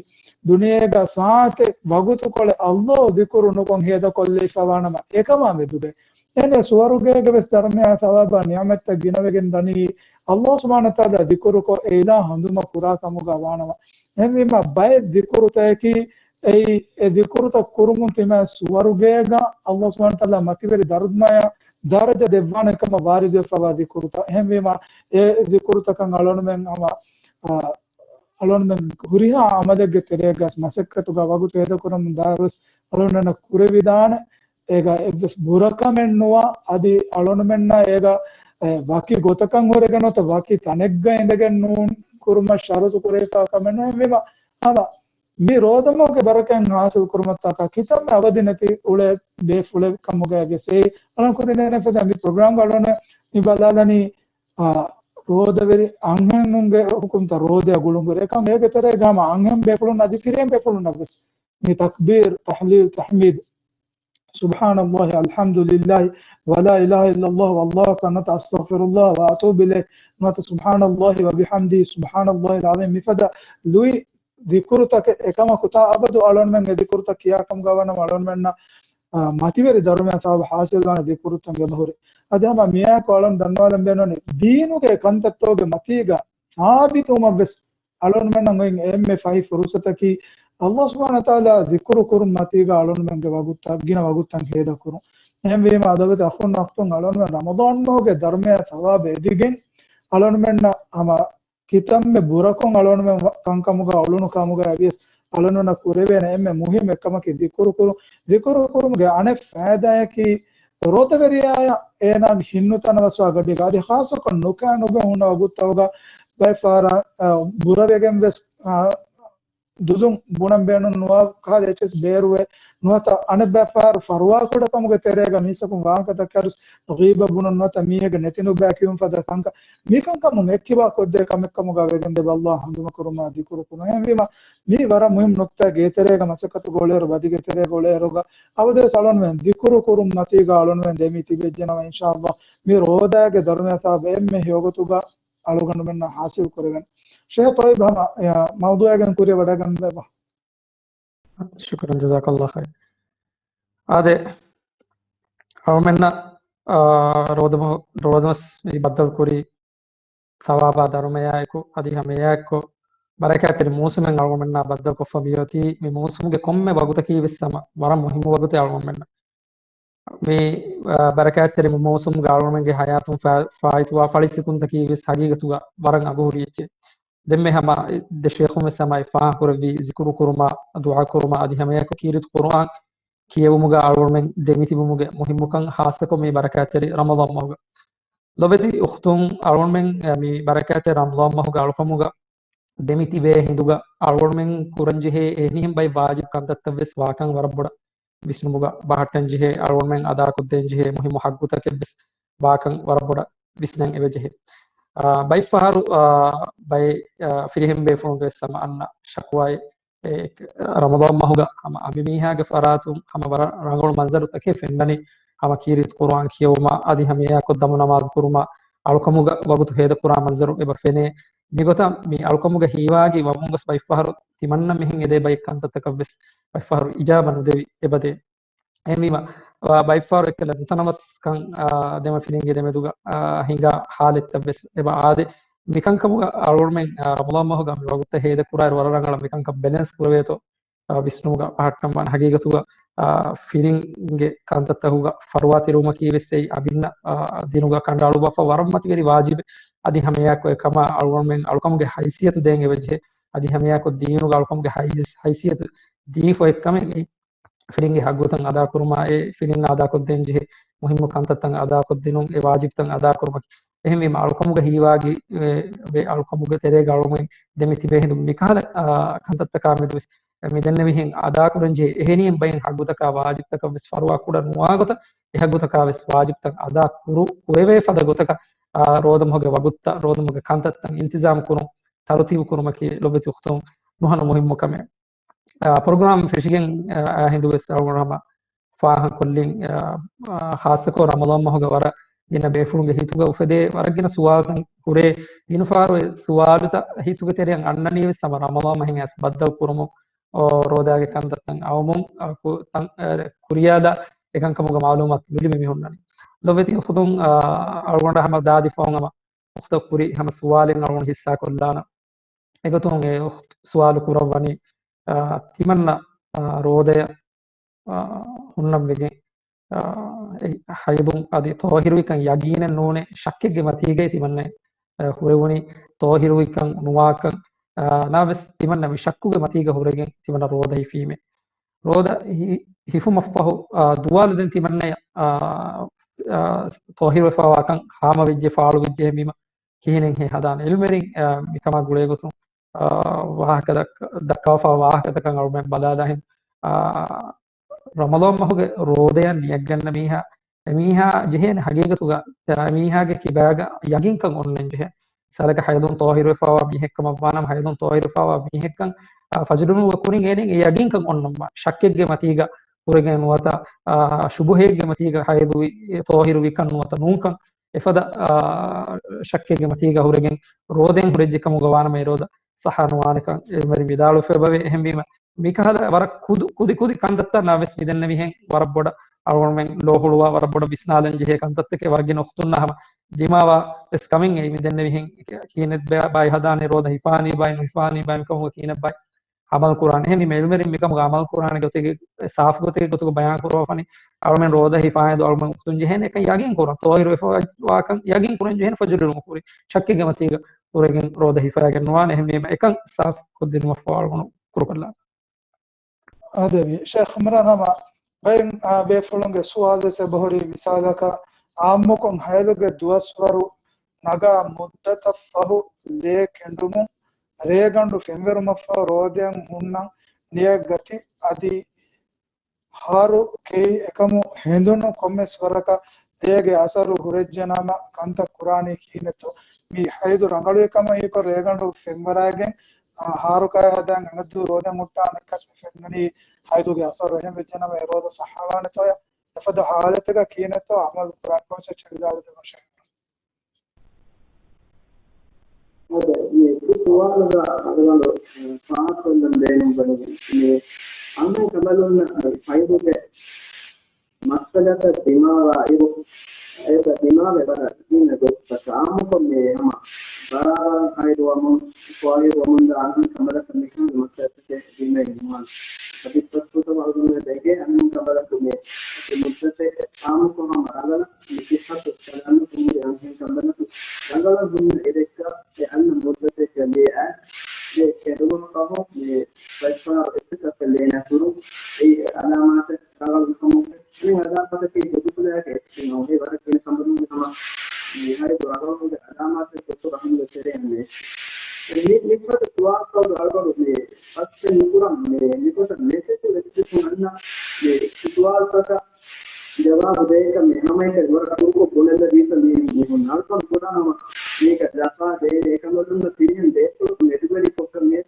ދުނިޔޭގަ ސާޢަތެއް ވަގުތުކޮޅެއް ﷲ ޛިކުރު ނުކޮށް ހޭދަކޮށްލެވިފަވާނަމަ، އެކަމާ މެދުގައި. އެހެން ސުވަރުގޭގެ ވެސް ދަރުމަޔާ ސަވާބާ ނިޢުމަތްތައް ގިނަވެގެން ދަނީ، ﷲ ސުބްޙާނަހޫ ވަތަޢާލާ ޛިކުރުކޮށް އެ އިލާހު ހަނދުމަ ކުރާ ކަމުގަ ވާނަމަ. އެހެންވީމަ، ބައެއް ޛިކުރުތަކަކީ، އެއީ، އެ ޛިކުރުތައް ކުރުމުން ތިމާ ސުވަރުގޭގަ ﷲ ސުބްޙާނަހޫ ވަތަޢާލާ މަތިވެރި ދަރުމަޔާ ދަރަޖަ ދެއްވާނެ ކަމަށް ވާރިދުވެފަވާ ޛިކުރުތައް. އެހެންވީމަ، އެ ޛިކުރުތަކަށް އަޅުންމެން ހަމަ، އާ، އަޅުންމެން ހުރިހާ ޢަމަލެއްގެ ތެރޭގަ މަސައްކަތުގަ ވަގުތު ހޭދަކުރަމުން ދާއިރުވެސް އަޅުންނަށް ކުރެވިދާނެ. އޭގަ އެއްވެސް ބުރަކަމެއް ނުވާ، އަދި އަޅުންމެންނަށް އޭގަ، އެ، ވަކި ގޮތަކަށް ހުރެގެން ނުވަތަ ވަކި ތަނެއްގަ އިނދެގެން ނޫން ކުރުމަށް ޝަރުތު ކުރެވިފަ ކަމެއް ނުވޭ. އެހެންވީމަ، ހަމަ މި ރޯދަމަހުގެ ބަރަކަތް ހާސިލް ކުރުމަށްޓަކާ ކިތަންމެ އަވަދި ނެތި އުޅޭ ބޭފުޅެއް ކަމުގައި ވެސް އެއީ އަޅުން ކުރިން ދެނެފަދަ މި ޕްރޮގްރާމްގަ އަޅުން މި ބަލާލަނީ، އާ، ރޯދަވެރި އަންހެނުންގެ ހުކުމްތައް ރޯދަޔާ ގުޅުން ކުރޭ ކަމަށް. އޭގެ ތެރޭގަ ހަމަ އަންހެން ބޭފުޅުން އަދި ފިރިހެން ބޭފުޅުންނަށް ވެސް މި ތަކްބީރު، ތަހްލީލު، ތަޙްމީދު، ސުބްޙާނައްލާހި، އަލްޙަމްދުލިއްލާހި، ވަލާ އިލާހަ އިއްލައްލާހު، ވައްލާހު އަކްބަރު، ނުވަތަ އަސްތަޣްފިރުއްލާހަ ވައަތޫބު އިލައިހި، ނުވަތަ ސުބްޙާނައްލާހި ވަބިޙަމްދިހި، ސުބްޙާނައްލާހިލް ޢަޒީމް. މިފަދަ ލުއި ޛިކުރުތަކެއް އެކަމަކު ތާ އަބަދު އަޅުންމެން އެ ޛިކުރުތައް ކިޔާކަމުގަ ވަނަމަ އަޅުންމެންނަށް މަތިވެރި ދަރުމަޔާ ސަވާބު ހާސިލްވާނެ ދިކުރުތައް އެބަހުރި. އަދި ހަމަ މިއާއެކު އަޅުން ދަންނަވާލަން ބޭނުންވަނީ ދީނުގެ ކަންތައްތަކުގެ މަތީގަ ސާބިތުވުމަށްވެސް އަޅުންމެންނަށް އޮތް އެންމެ ފަހި ފުރުސަތަކީ، ﷲ ސުބްޙާނަހޫ ވަތަޢާލާ ދިކުރު ކުރުން މަތީގަ އަޅުންމެންގެ ވަގުތުތައް، ގިނަ ވަގުތުތައް ހޭދަކުރުން. އެހެންވީމަ، ލޮބުވެތި އަޚުން އަޚްތުން، އަޅުންމެން ރަމަޟާން މަހުގެ ދަރުމަޔާ ސަވާބު އެދިގެން، އަޅުންމެންނަށް ހަމަ ކިތަންމެ ބުރަކޮށް އަޅުންމެން ކަންކަމުގަ އުޅުނު ކަމުގަ އެބިޔަސް އަޅުންމެންނަށް ކުރެވޭނެ އެންމެ މުހިއްމު އެއްކަމަކީ ދިކުރު ކުރުން. ދިކުރު ކުރުމުގެ އަނެއް ފައިދާއަކީ، ރޯދަވެރިޔާއަށް އޭނާ ހިންނުތަނަވަސްވާ ގަޑީގަ އަދި ޚާއްޞަކޮށް ނުކާ ނުބެ ހުންނަ ވަގުތުތަކުގަ ބައެއް ފަހަރަށް، އަ، ބުރަވެގެން ވެސް، އަ، ދުލުން ބުނަން ބޭނުން ނުވާ ކަހަލަ އެއްޗެސް ބޭރުވެ ނުވަތަ އަނެއްބައި ފަހަރު ފަރުވާ ކުޑަކަމުގެ ތެރޭގަ މީސްތަކުން ވާހަކަ ދައްކާއިރުސް ޣީބަ ބުނުން ނުވަތަ މީހެއްގެ ނެތިނުބައި ކިޔުން ފަދަ ކަންކަން، މިކަންކަމުން އެއްކިބާ ކޮށްދޭ ކަމެއްކަމުގަ ވެގެން ދެބަ ﷲ ހަނދުމަކުރުމާ ދިކުރު ކުރުން. އެހެންވީމަ، މީ ވަރަށް މުހިއްމު ނުކްތާ. ގޭތެރޭގަ މަސައްކަތު ގޮޅޭއިރު، ބަދިގެ ތެރޭ ގޮޅޭއިރުގަ އަބަދުވެސް އަޅުންމެން ދިކުރު ކުރުން މަތީގަ އަޅުންމެން ދެމި ތިބެއްޖެނަމަ، އިންޝާﷲ މި ރޯދާގެ ދަރުމަޔާ ސަވާބު އެންމެ ހެޔޮގޮތުގަ އަޅުގަނޑުމެންނަށް ހާސިލް ކުރެވެން. ޝޭޚް ތޮއްޔިބް ހަމަ، އެ، މައުޟޫޢެއްގެން ކުރިއަށް ވަޑައިގަންނަވާ. ޝުކުރަން، ޖަޒާކަﷲ ޚައިރް. އާދެ، އަޅުމެންނަށް، އާ، ރޯދަމަ-، ރޯދަމަސް މި ބައްދަލު ކުރި ސަވާބާ ދަރުމަޔާއެކު، އަދި ހަމައެއާއެކު ބަރަކާތްތެރި މޫސުމެއް އަޅުމެންނާ ބައްދަލުކޮށްފަ މިއޮތީ. މި މޫސުމުގެ ކޮންމެ ވަގުތަކީ ވެސް ހަމަ ވަރަށް މުހިއްމު ވަގުތެއް އަޅުމެންނަށް. މި، އާ، ބަރަކާތްތެރި މޫސުމުގަ އަޅުމެންގެ ޙަޔާތުން ފާ-، ފާއިތުވާ ފަޅި ސިކުންތަކީ ވެސް ހަގީގަތުގަ ވަރަށް އަގުހުރި އެއްޗެއް. ދެންމެ ހަމަ ދެ ޝޭޚުން ވެސް ހަމަ އެ ފާހަގަކުރެއްވި ޒިކުރު ކުރުމާ، ދުޢާ ކުރުމާ، އަދި ހަމައެއާއެކު ކީރިތި ޤުރުއާން ކިޔެވުމުގަ އަޅުގަނޑުމެން ދެމިތިބުމުގެ މުހިއްމުކަން، ޚާއްޞަކޮށް މި ބަރަކާތްތެރި ރަމަޟާން މަހުގަ. ލޮބެތި އުޚްތުން، އަޅުގަނޑުމެން މި ބަރަކާތްތެރި ރަމަޟާން މަހުގެ އަޅުކަމުގަ ދެމިތިބޭ ހިނދުގަ އަޅުގަނޑުމެން ކުރަންޖެހޭ އެހެނިހެން ބައެއް ވާޖިބު ކަންތައްތައް ވެސް ވާކަން ވަރަށް ބޮޑަށް ވިސްނުމުގަ ބަހައްޓަންޖެހޭ، އަޅުގަނޑުމެން އަދާކޮށްދޭންޖެހޭ މުހިއްމު ޙައްޤުތަކެއް ވެސް ވާކަން ވަރަށް ބޮޑަށް ވިސްނަން އެބަޖެހޭ. އާ، ބައެއްފަހަރު، އާ، ބައެއް، އާ، ފިރިހެން ބޭފުޅުން ވެސް ހަމަ އަންނަ ޝަކުވާއެއް، އެ، ރަމަޟާން މަހުގަ ހަމަ އަނބިމީހާގެ ފަރާތުން ހަމަ ވަރަށް ރަނގަޅު މަންޒަރުތަކެއް ފެންނަނީ، ހަމަ ކީރިތި ޤުރުއާން ކިޔެވުމާ، އަދި ހަމައެއާއެކު ދަމު ނަމާދު ކުރުމާ، އަޅުކަމުގަ ވަގުތު ހޭދަކުރާ މަންޒަރު އެބަ ފެނޭ. މިގޮތަށް މި އަޅުކަމުގަ ހީވާގި ވަމުން ގޮސް ބައެއްފަހަރު ތިމަންނަ މިހެން އެދޭ ބައެއް ކަންތައްތަކަށް ވެސް ބައެއްފަހަރު އިޖާބަ ނުދެވި އެބަދޭ. އެހެންވީމަ، އާ، ބައެއްފަހަރު އެއްކަލަ ނުތަނަވަސްކަން، އާ، ދެމަފިރިންގެ ދެމެދުގަ، އާ، ހިނގާ ހާލަތްތައް ވެސް އެބަ އާދެ. މިކަންކަމުގަ އަޅުގަނޑުމެން، އާ، ރަމަޟާން މަހުގަ މި ވަގުތަށް ހޭދަކުރާއިރު ވަރަށް ރަނގަޅަށް މިކަންކަން ބެލެންސް ކުރެވޭތޯ، އާ، ވިސްނުމުގަ ބަހައްޓަން ވާނެ. ހަގީގަތުގަ، އާ، ފިރިންގެ ކަންތައްތަކުގަ ފަރުވާތެރިވުމަކީ ވެސް އެއީ އަނބިންނަށް، އާ، ދިނުގަ ކަނޑައަޅުއްވާފަ ވަރަށް މަތިވެރި ވާޖިބެއް. އަދި ހަމައެއާއެކު އެކަމަށް އަޅުގަނޑުމެން އަޅުކަމުގެ ހައިސިއްޔަތު ދޭން އެބަޖެހޭ. އަދި ހަމައެއާއެކު ދީނުގަ އަޅުކަމުގެ ހައިސް-، ހައިސިއްޔަތު ދީފަ އޮތްކަމެއް އެއީ ފިރިންގެ ޙައްޤުތައް އަދާކުރުމާ، އެ ފިރިންނަށް އަދާކޮށްދޭންޖެހޭ މުހިއްމު ކަންތައްތައް އަދާކޮށްދިނުން އެ ވާޖިބުތައް އަދާކުރުމަކީ. އެހެންވީމަ، އަޅުކަމުގަ ހީވާގި ވެ، ވެ އަޅުކަމުގެ ތެރޭގަ އަޅުގަނޑުމެން ދެމި ތިބޭ ހިނދު މިކަހަލަ، އާ، ކަންތައްތަކާ މެދު ވެސް މި ދެންނެވިހެން އަދާކުރަންޖެހޭ އެހެނިހެން ބައެއް ޙައްޤުތަކާ ވާޖިބުތަކަށް ވެސް ފަރުވާ ކުޑަ ނުވާގޮތަށް، އެ ޙައްޤުތަކާ ވެސް ވާޖިބުތައް އަދާ ކުރު، ކުރެވޭ ފަދަ ގޮތަކަށް، އާ، ރޯދަމަހުގެ ވަގުތުތައް، ރޯދަމަހުގެ ކަންތައްތައް އިންތިޒާމް ކުރުން، ތަރުތީބު ކުރުމަކީ ލޮބެތި އުޚްތުން ނުހަނު މުހިއްމު ކަމެއް. އާ، ޕްރޮގްރާމް ފެށިގެން، އާ، އާ ހިނދު ވެސް އަޅުގަނޑު ހަމަ ފާހަގަކޮށްލިން، އާ، އާ، ޚާއްޞަކޮށް ރަމަޟާން މަހުގަ ވަރަށް ގިނަ ބޭފުޅުންގެ ހިތުގަ އުފެދޭ ވަރަށް ގިނަ ސުވާލުތައް ހުރޭ. ގިނަ ފަހަރު އެ ސުވާލުތައް ހިތުގެ ތެރެއަށް އަންނަނީ ވެސް ހަމަ ރަމަޟާން މަހެއް އައިސް ބައްދަލު ކުރުމުން، އޯ، ރޯދާގެ ކަންތައްތައް އައުމުން، އާ، ކު-، ތަން-، އާ، ކުރިޔާލާ އެކަންކަމުގެ މައުލޫމާތު ލުލި މި ހުންނަނީ. ލޮބެތި އުޚްތުން، އާ، އަޅުގަނޑަށް ހަމަ ދާދި ފަހުން ހަމަ އުޚްތަށް ކުރި ހަމަ ސުވާލެއް އަޅުގަނޑު ހިއްސާ ކޮށްލާނަން. އެގޮތުން އެ އުޚްތު ސުވާލު ކުރައްވަނީ، އާ، ތިމަންނަ، އާ، ރޯދަޔަށް، އާ، ހުންނަން ވެގެން، އާ، އެ ހައިޟުން އަދި ޠާހިރުވިކަން ޔަގީނެއް ނޫނޭ، ޝައްކެއްގެ މަތީގައި ތިމަންނަ، އާ، ހުރެވުނީ ޠާހިރުވިކަން ނުވާކަން، އާ، ނަމަވެސް ތިމަންނަ މި ޝައްކުގެ މަތީގަ ހުރެގެން ތިމަންނަ ރޯދަ ހިފީމޭ. ރޯދަ ހި-، ހިފުމަށްފަހު، އާ، ދުވާލު ދެން ތިމަންނަ، އާ، އާ، ޠާހިރުވެފަވާކަން ހާމަވެއްޖެ، ފާޅުވެއްޖެ ހެންވީމަ ކިހިނެއްހޭ ހަދާނެ؟ ޢިލްމުވެރިން، އާ، މިކަމާ ގުޅޭގޮތުން، އާ، ވާހަކަ ދައްކަ-، ދައްކަވާފާ ވާހަކަތަކަށް އަޅުމެން ބަލާލާހެން، އާ، ރަމަޟާން މަހުގެ ރޯދަޔަށް ނިޔަތްގަންނަ މީހާ، އެމީހާ ޖެހޭނެ ހަގީގަތުގަ، އެމީހާގެ ކިބާގަ ޔަގީންކަން އޮންނަން ޖެހޭ. މިސާލަކަށް ހައިޟުން ޠާހިރުވެފަވާ މީހެއްކަމަށްވާނަމަ، ހައިޟުން ޠާހިރުވެފަވާ މީހެއްކަން، އާ، ފަޖުރު ނުވަ ކުރިން އޭނަ އެ ޔަގީންކަން އޮންނަންވާ. ޝައްކެއްގެ މަތީގަ ހުރެގެން ނުވަތަ، އާ، ޝުބުހައެއްގެ މަތީގަ ހައިޟުވި، ޠާހިރުވިކަން ނުވަތަ ނޫންކަން، އެފަދަ، އާ، ޝައްކެއްގެ މަތީގަ ހުރެގެން ރޯދައިން ހުރެއްޖެކަމުގަ ވާނަމަ އެ ރޯދަ ޞައްޙަ ނުވާނެކަން އެ ޢިލްމުވެރިން ވިދާޅުވެފައިބަވޭ. އެހެންވީމަ، މިކަހަލަ ވަރަށް ކުދި ކުދި ކަންތައްތައް ނަމަވެސް މިދެންނެވިހެން ވަރަށް ބޮޑަށް އަޅުގަނޑުމެން ލޯ ހުޅުވާ ވަރަށް ބޮޑަށް ވިސްނާލަން ޖެހޭ ކަންތައްތަކެއް ވަރަށް ގިނަ އުޚްތުންނާ ހަމަ ދިމާވާ ވެސް ކަމެއް އެއީ. މިދެންނެވިހެން ކިހިނެއް ބައި ހަދާނީ، ރޯދަ ހިފާނީ ބައި ނުހިފާނީ ބައި މިކަމުގަ ކިހިނެއް ބައި އަމަލު ކުރާނެ. އެހެނީ އިލްމުވެރިން މިކަމުގަ އަމަލު ކުރާނެ ގޮތެއް، ސާފު ގޮތެއް ގޮތުގަ ބަޔާން ކުރައްވަނީ އަޅުމެން ރޯދަ ހިފާއިދު އަޅުމެން އުޚްތުން ޖެހޭނެ އެކަން ޔަގީން ކުރަން، ތޯހިރު ވެފަވާކަން ޔަގީން ކުރަން ޖެހޭނެ ފަޖުރު އިލްމު ކުރި ޝައްކެއްގެ މަތީގަ ހުރެގެން ރޯދަ ހިފައިގެން ނުވާނެ. އެހެންވީމަ އެކަން ސާފު ކޮށްދިނުމަށްފަހު އަޅުގަނޑު ކުރުކޮށްލާނަން. އާދެވި ޝޭޚް އިމްރާން ހަމަ ބައެއް، އާ، ބޭފުޅުންގެ ސުވާލު ވެސް އެބަހުރި. މިސާލަކަށް އާއްމުކޮށް ހައިލުގެ ދުވަސްވަރު ނަގާ މުއްދަތަށްފަހު ލޭ ކެނޑުމުން ރޭގަނޑު ފެންވެރުމަށްފަހު ރޯދައަށް ހުންނަން ނިޔަތް ގަތި އަދި ހާރު ކެއި އެކަމު ހެނދުނު ކޮންމެސް ވަރަކަށް ލޭގެ އަސަރު ހުރެއްޖެނަމަ ކަންތައް ކުރާނީ ކިހިނެއްތޯ؟ މި ހައިދު ރަނގަޅުވި ކަމަށް ހީކޮށް ރޭގަނޑު ފެންވަރާގެން، އާ، ހާރު ކައި ހަދާން އަނެއްދުވަހު ރޯދަ ހުއްޓާ އަނެއްކާސް މި ފެންނަނީ ހައިދުގެ އަސަރު އެހެން ވެއްޖެނަމަ އެ ރޯދަ ސައްހަވާނެތޯޔާ؟ އެފަދަ ހާލަތެއްގަ ކިހިނެއްތޯ އަމަލު ކުރާން ކޮންސެޕްޓް ވިދާޅުވެދެއްވާށޭ. އަދި މި ސުވާލުގަ އަޅުގަނޑު ފާހަގަކޮށްލަން ބޭނުންވަނީ މި އަންހެން ކަނބަލުންނަށް މި ހައިދުގެ މައްސަލަތައް ދިމާވާއިރު، އޭތަ ދިމާވެ ވަރަށް ގިނަ ގޮތްތަކަށް އާއްމުކޮށް މި ހަމަ ބަރާބަރަށް ހައިދުވަމުން، ފޯހިރުވަމުންދާ އަންހެން ކަނބަލަކަށް މިކަހަލަ މައްސަލަތަކެއް ދިމައިން ނުވާނެ. އަދި ފަސްފުށަށް އަޅުގަނޑުމެން އެނގޭ އަންހެން ކަނބަލަކު މި މުއްދަތެއް އާއްމުކޮށް ހަމަ ރަނގަޅަށް މި ސިއްހަތު ސަލާމަތު ހުރި އަންހެން ކަނބަލަކު ރަނގަޅަށް ހުންނަ އިރެއްގަ އެ އަންނަ މުއްދަތެއްގަ ލޭ އައިސް ލޭ ކެނޑުމަށްފަހު މި ބައެއްފަހަރު އެއްޗަކަށް ލޭ ނަތުރު އެއީ އަލާމާތެއް ރަނގަޅު ކަމުގެ އަނެއް އަލާމާތަކީ ހުދުފުލާގެ އެއްޗެއް ނޫން. އެ ވަރަށް ގިނަ ކަނބަލުންގެ ހަމަ މި ހައިދު ރަނގަޅުވުމުގެ އަލާމާތެއް ގޮތުގަ ހަމަ ތެރެއަންނޭ. މި، މިފަދަ ސުވާލު އަޅުގަނޑު މި ފަސް ނުކުރަން މި، މިގޮތަށް މެސެޖު އެއްޗެއް އަންނަ މި ސުވާލުތަކަށް ޖަވާބު ދޭކަށް މި ހަމައެކަނި ވަރަށް ކުރުކޮށް ބުނެލަދީފަ މި މީހުން އަޅުގަނޑު ބުނާ ހަމަ މީގަ ލަފާ ދޭނެ އެކަނބަލުންނަށް ފިރިހެން ބޭފުޅަކު މެދުވެރިކޮށްކަން މި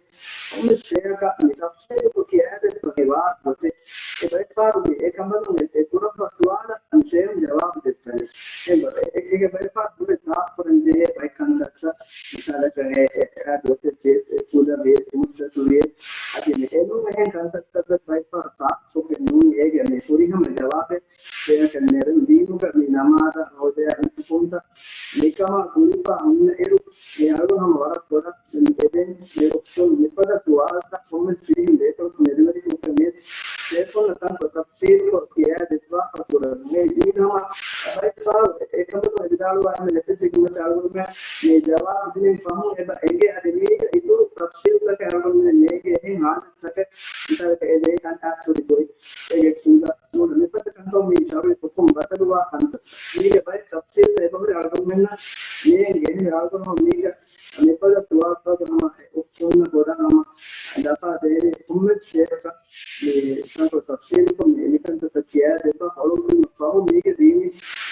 ކޮންމެ ޝޭއަކަށް މި ތަފްސީލުކޮށް ކިޔާދެއްވަނީ ވާ ގޮތެއް. އެ ބައެއްފަހަރު މި އެ ކަނބަލުން އެ، އެ ކުރައްވާ ސުވާލަށް މި ޝޭހުން ޖަވާބު ދެއްވަނީ. އެ ބަ-، އެ، އޭގެ ބައެއްފަހަރު ބުނެ ސާފުކުރަން ޖެހޭ ބައެއް ކަންތައްތައް މިސާލަކަށް އެ، އެ، އެ ގޮތެއް ވިޔަސް، އެ ކުލަ ވިޔަސް، މުއްދަތު ވިޔަސް، އަދި މި އެނޫން އެހެން ކަންތައްތައްވެސް ބައެއްފަހަރު ސާފުކޮށްގެން ނޫނީ އޭގެ މި ފުރިހަމަ ޖަވާބެއް ދޭނެކަން ނެރެން ދީނުގަ މި ނަމާދަށް ރޯދަޔަށް އިންތިކުންތައް މިކަމާ ގުޅިފާ ހުންނައިރު، މި އަޅު ހަމަ ވަރަށް ބޮޑަށް އެދެން މި އޮޕްޝަން މިފަދަ ސުވާލުތައް ކޮންމެސް ފިރިހެން ބޭފުޅަކު މެދުވެރިކޮށްގެން މި ބޭފުޅުންނަށް ތަންކޮށް ތަފްސީލުކޮށް ކިޔާދެއްވާފަ ކުރަން. މި ދީން ހަމަ ބައެއްފަހަރު އެކަމަކު ވިދާޅުވާ ހަމަ މެސެޖެއްގެ މަތި އަޅުގަނޑުމެން މި ޖަވާބު ދިނީ ފަހުން އެބަ އެނގޭ އަދި މީގަ އިތުރު ތަފްސީލުތަކެއް އަޅުގަނޑުމެން ނޭނގޭ އެހެން ހާލަތުތަކެއް މިސާލަކަށް އެ ދޭ ކަންތައް ހުރި ގޮތް އޭގެ ކުލަ ނޫން މިފަދަ ކަންކަން މި ޝަރުޢީ ހުކުމް ބަދަލުވާ ކަންތައް. މީގެ ބައެއް ތަފްސީލްތައް އެބަހުރި އަޅުގަނޑުމެންނަށް ނޭނގެ. އެހެންވެ އަޅުގަނޑު މީގަ މިފަދަ ސުވާލުތަކުގެ ހަމަ އޮޕްޝަން ބޮޑަށް ހަމަ ލަފާ ދޭނެ ކޮންމެސް ޝޭހަކަށް މި ކަންކޮށް ތަފްސީލުކޮށް މި އެނިކަންތައްތައް ކިޔާދެއްވާ އަޅުގަނޑުމެން ފަހު މީގެ ދީނީ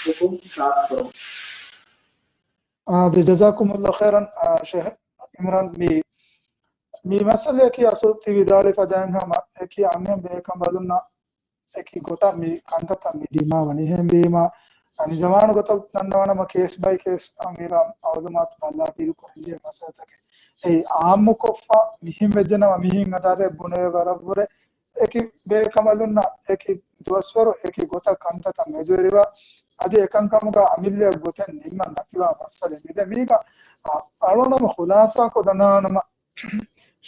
ހުކުމް ސާފުކުރުން. އާ، ދެ، ޖަޒާކުމުﷲ ޚައިރަން، އާ، ޝޭހް އިމްރާން، މި، މި މައްސަލަޔަކީ އަސްލު ތި ވިދާޅުވި ފަދައިން ހަމަ އެކި އަންހެން ބޭކަނބަލުންނަށް އެކި ގޮތަށް މި ކަންތައްތައް މި ދިމާވަނީ. އެހެންވީމަ، އަނިޒަމާނު ގޮތަށް ނަންނަވާނަމަ ކޭސް ބައި ކޭސް އަށް މި މައުލޫމާތު ބައްލަވާ ބިރު ކުރަންޖެހޭ މައްސަލަތަކެއް. އެއީ އާއްމުކޮށްފަ މިހެން ވެއްޖެނަމަ މިހެން އަދާރެއް ބުނެވޭ ވަރަށްވުރެ އެކި ބޭކަނބަލުންނަށް އެކި ދުވަސްވަރު އެކި ގޮތަށް ކަންތައްތައް މެދުވެރިވާ، އަދި އެކަންކަމުގަ އަމިއްލައަށް ގޮތެއް ނިންމަން ނަތިވާ މައްސަލަ މިދެ މީގަ، އަ، އަޅުގަނޑު ހުލާސާކޮށް ދަންނަވާނަމަ،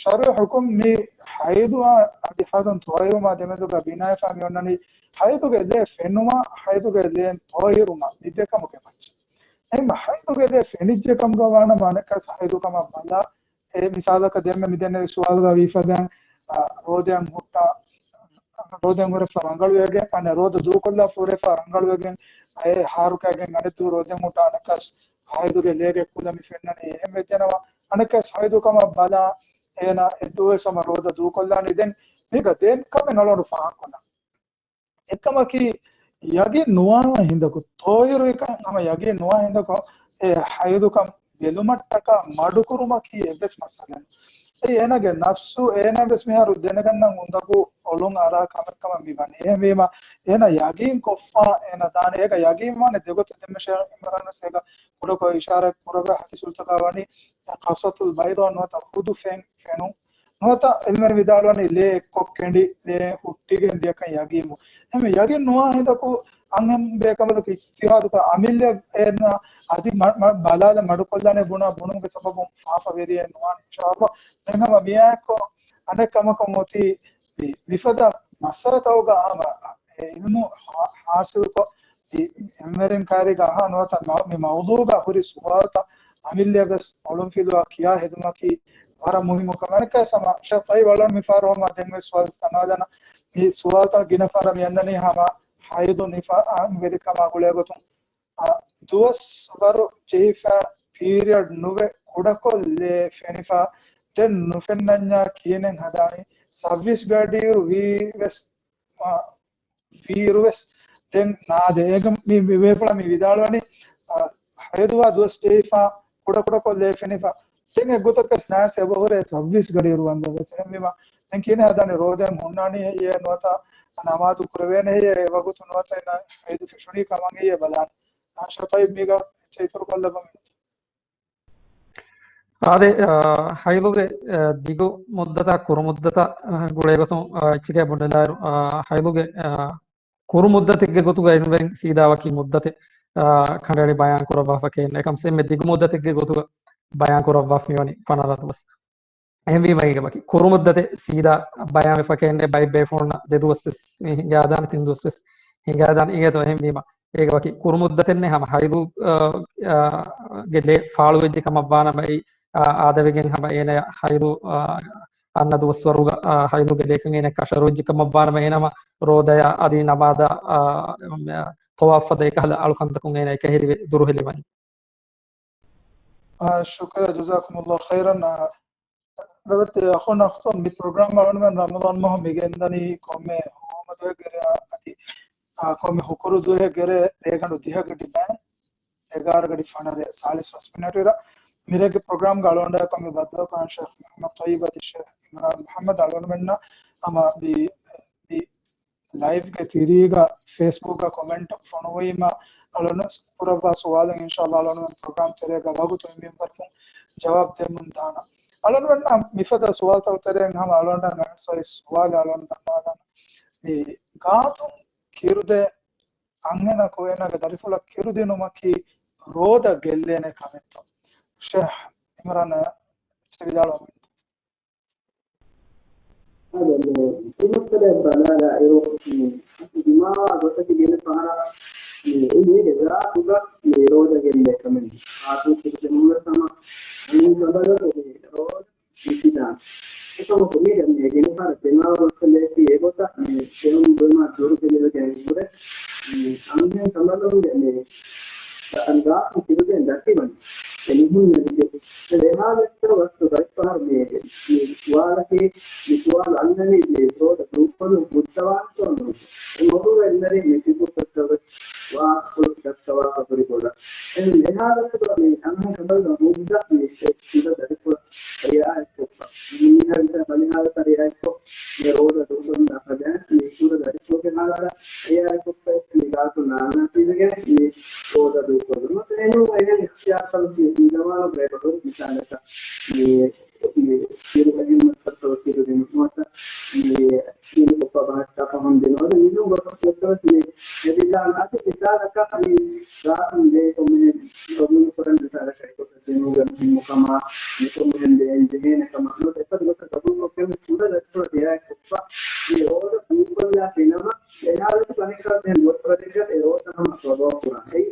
ޝަރުޢީ ހުކުމް މި ހައިދުއާ އަދި ހައިދުން ތޯހިރުވުމާ ދެމެދުގަ ބިނާވެފަ މި އޮންނަނީ ހައިދުގެ ލޭ ފެނުމާ ހައިދުގެ ލޭން ތޯހިރުވުމާ މި ދެކަމުގެ މައްޗަށް. އެހެންމަ ހައިދުގެ ލޭ ފެނިއްޖެ ކަމުގަ ވާނަމަ އަނެއްކާސް ހައިދު ކަމަށް ބަލާ، އެ މިސާލަކަށް ދެންމެ މިދެންނެވި ސުވާލުގަ ވީފަދައިން، އަ، ރޯދައަށް ހުއްޓާ، ރޯދައިން ހުރެފަ ރަނގަޅުވެގެން، އަނެއް ރޯދަ ދޫކޮށްލާފަ ހުރެފަ ރަނގަޅުވެގެން، އައި ހާރުކައިގެން އަނެއްދުވަހު ރޯދައިން ހުއްޓާ އަނެއްކާސް ހައިދުގެ ލޭގެ ކުލަ މި ފެންނަނީ އެހެން ވެއްޖެނަމަ، އަނެއްކާސް ހައިދު ކަމަށް ބަލާ، އޭނަ އެއްދުވަހުވެސް ހަމަ ރޯދަ ދޫކޮށްލާނީ. ދެން މީގަ ދެން ކަމެއް އަޅުގަނޑު ފާހަގަކޮށްލަން. އެކަމަކީ، ޔަގީން ނުވާ ހިނދަކު، ތޯހިރުވިކަން ހަމަ ޔަގީން ނުވާ ހިނދަކު، އެ ހައިދުކަން ބެލުމަށްޓަކާ މަޑުކުރުމަކީ އެއްވެސް މައްސަލައެއް ނޫން. އެއީ އޭނަގެ ނަފްސު އޭނަ ވެސް މިހާރު ދެނެގަންނަން އުނދަގޫ އޮޅުން އަރާ ކަމެއްކަމަށް މި ވަނީ. އެހެންވީމަ، އޭނަ ޔަގީން ކޮށްފަ އޭނަ ދާނެ. އޭގަ ޔަގީން ވާނެ ދެގޮތަށް. ދެންމެ ޝޭޚް އިމްރާން ވެސް އޭގަ ކުޑަކޮށް އިޝާރާތް ކުރެވޭ ޙަދީޘުތަކާ ވަނީ، ޤަޞްޢަތުލް ބައިޟާ ނުވަތަ ހުދު ފެން ފެނުން. ނުވަތަ އިލްމެން ވިދާޅުވަނީ ލޭ އެއްކޮށް ކެނޑި، ލޭ ހުއްޓިގެން ދިޔަކަން ޔަގީންވުން. އެހެން ޔަގީން ނުވާ ހިނދަކު އަންހެން ބޭކަނބަލަކު އިޖްތިހާދުކޮށް އަމިއްލަ އޭނާ އަދި މަ-، މަ-، ބަލާލަ މަޑުކޮށްލާނެ ބުނާ ބުނުމުގެ ސަބަބުން ފާފަވެރިއެއް ނުވާނެ އިންޝާﷲ. ދެން ހަމަ މިއާއެއްކޮށް އަނެއް ކަމަކަށް އޮތީ މި-، މިފަދަ މައްސަލަތަކުގަ ހަމަ އެ އިލްމު ހާ-، ހާސިލުކޮށް ތި އެންމެރިން ކާރީގަ އަހާ ނުވަތަ މަ-، މި މައުޟޫގަ ހުރި ސުވާލުތައް އަމިއްލަޔަށް ވެސް އޮޅުންފިލުވާ ކިޔާ ހެދުމަކީ ވަރަށް މުހިއްމު ކަމެއް. އަނެއްކާ ހަމަ ޝޭޚް ތައްޔިބް އަޅުގަނޑު މި ފަހަރު ހަމަ ދެން ވެސް ސުވާލު ތަނާލަން މި ސުވާލުތައް ގިނަ ފަހަރަށް މި އަންނަނީ ހަމަ ހައިޟު ނިފާ-، ވެރިކަމާ ގުޅޭގޮތުން. އާ، ދުވަސްވަރު ޖެހިފަ ޕީރިއަޑް ނުވެ ކުޑަކޮށް ލޭ ފެނިފަ ދެން ނުފެންނަންޏާ ކިހިނެއް ހަދާނީ؟ ސައްވީސް ގަޑިއިރު ވީ ވެސް، އާ، ވީއިރު ވެސް ދެން ނާދޭ. އޭގަ މި، މި ބޭފުޅާ މި ވިދާޅުވަނީ، އާ، ހައިޟުވާ ދުވަސް ޖެހިފަ ކުޑަކުޑަކޮށް ލޭ ފެނިފަ ދެން އެއްގޮތަކަސް ނާސް އެބަހުރޭ ސައްވީސް ގަޑިއިރު ވަންދެން ވެސް. އެހެންވީމަ ދެން ކިހިނެއް ހަދާނީ؟ ރޯދައެއް ހުންނާނީ ހެއްޔޭ ނުވަތަ ނަމާދު ކުރެވޭނެ ހެއްޔޭ އެ ވަގުތު ނުވަތަ އޭނާ ހައިޟު ފެށުނީ ކަމަށް ހެއްޔޭ ބަލާނެ. ޝޭޚް ތައްޔިބް މީގަ އެއްޗެއް އިތުރު ކޮށްލައްވަމެއް ނުތަ؟ އާދެ، އާ، ހައިޟުގެ، އާ، ދިގު މުއްދަތާ ކުރު މުއްދަތާ، އާ، ގުޅޭގޮތުން، އާ، އެއްޗެކޭ ބުނެލާއިރު، އާ، ހައިޟުގެ، އާ، ކުރު މުއްދަތެއްގެ ގޮތުގަ އިލްމުވެރިން ސީދާ ވަކި މުއްދަތެއް، އާ، ކަނޑައެޅި ބަޔާން ކުރައްވާފަ ކެއިން އެކަމް އެންމެ ދިގު މުއްދަތެއްގެ ގޮތުގަ ބަޔާން ކުރައްވާފަ މިވަނީ ފަނަރަ ދުވަސް. އެހެންވީމަ އޭގެ ވަކި ކުރު މުއްދަތެއް ސީދާ ބަޔާންވެފަ ކެއިން ބައެއް ބޭފުޅުންނަށް ދެ ދުވަސް ވެސް މި ހިނގާދާނެ، ތިން ދުވަސް ވެސް ހިނގާދާނެ އިނގޭތޯ. އެހެންވީމަ އޭގެ ވަކި ކުރު މުއްދަތެއް ނެތް ހަމަ ހައިޟު، އާ، އާ، ގެ ލޭ ފާޅުވެއްޖެ ކަމަށް ވާނަމަ އެއީ، އާ، އާދަވެގެން ހަމަ އޭނަޔަށް ހައިޟު، އާ، އަންނަ ދުވަސްވަރުގަ، އާ، ހައިޟުގެ ލޭކަން އޭނަ ކަށަވަރުވެއްޖެ ކަމަށް ވާނަމަ އޭނަ ހަމަ ރޯދަޔާ އަދި ނަމާދާ، އާ، ތަވާފް ފަދަ އެކަހަލަ އަޅުކަންތަކުން އޭނަ އެކަހެރިވެ ދުރުހެލިވަނީ. އާ، ޝުކުރިއްޔާ، ޖަޒާކުމުﷲ ޚައިރަން. އާ، ލޮބުވެތި އަޚުން އަޚްތުން މި ޕްރޮގްރާމް އަޅުގަނޑުމެން ރަމަޟާން މަހު މި ގެންދަނީ ކޮންމެ ހޯމަ ދުވަހެއްގެ ރޭ އަދި، އާ، ކޮންމެ ހުކުރު ދުވަހެއްގެ ރޭ ރޭގަނޑު ދިހަގެ ޑިމޭ އެގާރަ ގަޑި ފަނަރަ ސާޅީސް ފަސް މިނެޓު އިރަށް މިރޭގެ ޕްރޮގްރާމްގަ އަޅުގަނޑާ ކޮންމެ ބައްދަލުކުރަން ޝޭޚް މުޙައްމަދު ޠައްޔިބް އަދި ޝޭޚް އިމްރާން މުޙައްމަދު އަޅުގަނޑުމެންނަށް ހަމަ މި، މި ލައިވްގެ ތިރީގަ ފޭސްބުކްގަ ކޮމެންޓް ފޮނުވީމަ އަޅުގަނޑު ކުރައްވާ ސުވާލުން އިންޝާﷲ އަޅުގަނޑުމެން ޕްރޮގްރާމް ތެރޭގަ ވަގުތު މިންވަރުކުން ޖަވާބު ދެމުން ދާނަ. އަޅުގަނޑުމެންނަށް މިފަދަ ސުވާލުތަކުގެ ތެރެއިން ހަމަ އަޅުގަނޑަށް އައިސް އޮތް ސުވާލެއް އަޅުގަނޑު ދަންނަވާލަން. މި ގާތުން ކިރުދޭ އަންހެނަކު އޭނާގެ ދަރިފުޅަށް ކިރުދިނުމަކީ ރޯދަ ގެއްލޭނެ ކަމެއްތޯ؟ ޝޭޚް އިމްރާން ވިދާޅުވަމުން. އަދި މި މައްސަލައަށް ބަލާލާއިރު، މި އަދި ދިމާވާ ގޮތަކީ ގިނަ ފަހަރަށް މި އެނގޭ ޒާތުގަ މި ރޯދަ ގެއްލޭ ކަމެއް. އާދެ ކިރުދެމުން ހަމަ އަންހެން ކަނބަލަކު މި ރޯދަ ނިކިދާނެ. އެކަމަކު މީގަ މި ގިނަ ފަހަރަށް ދިމާވާ މައްސަލައަކީ އެގޮތަށް މި ފެނުން ބުއިމާ ދުރު ހެލިވެގެން ހުރެ މި އަންހެން ކަނބަލުންގެ މި އަންގާކު ކިރުދޭން ދަތިވަނީ. އެ މިހުންނެވިގެ އެ އެހާލައްޓަ ވަސްތު ބައެއްފަހަރު މި، މި ސުވާލަކީ، މި ސުވާލު އަންނަނީ މި ރޯދަ ދޫކޮށްލުން ހުއްދަވާނެތޯ ނޫން؟ އެ މައުޟޫޢަށް އެންމެރިން މި ތިބު ފައްތަވެސް ވާހަކަފުޅު ދައްކަވާފަ ހުރި ބޮޑަށް. އެ މި އެހާލައްޓަ މި އަންހެން ކަނބަލުން ހުއްދަ މި ކުޑަ ދަރިފުޅަށް ރިޢާޔަތްކޮށްފަ. މި މީހާ ވިސްނާ ބަލިހާލަތަށް ރިޢާޔަތްކޮށް، މި ރޯދަ ދޫކޮށްލުން އަފަދައިން މި ކުޑަ ދަރިފުޅުގެ ހާލަށް ރިޢާޔަތްކޮށްފައި މި ގާތުން ނާންނާތީވެގެން މި ރޯދަ ދޫކޮށްލުން. ނުވަތަ އެނޫން އެހެން އިޚްތިޔާރުތައް މި ޒަމާނުގައި ބަހުރި މިސާލަކަށް މި، މި ކިރު އެހެން މައްސަލަތައް ކިރު ދިނުމަށް ނުވަތަ މި ކިރު ކޮށްފަ ބަހައްޓާފަ ހަމަ ދިނުމަށް ނޫން ގޮތަށް މި އެދިލާން އަދި މިސާލަކަށް މި ގާތުން ދޭ ކޮންމެހެން ގަބޫލު ކުރަން މިސާލަކަށް ދެނުގެ މުހިންމުކަމާ، މިކޮންމެހެން ދޭން ޖެހޭނެ ކަމާ، ނުވަތަ އެފަދަ ގޮތަށް ގަބޫލުކޮށްގެން ކުޑަ ދަރިފުޅަށް ރިޢާޔަތްކޮށްފަ، މި ރޯދަ ދޫކޮށްލާފިނަމަ، އެހާލަތު ބަހެއްގަ ދެން ގޮތް ވަރެއްގަ އެ ރޯދަ ހަމަ ޤަޟާ ކުރާނެ. އެއީ،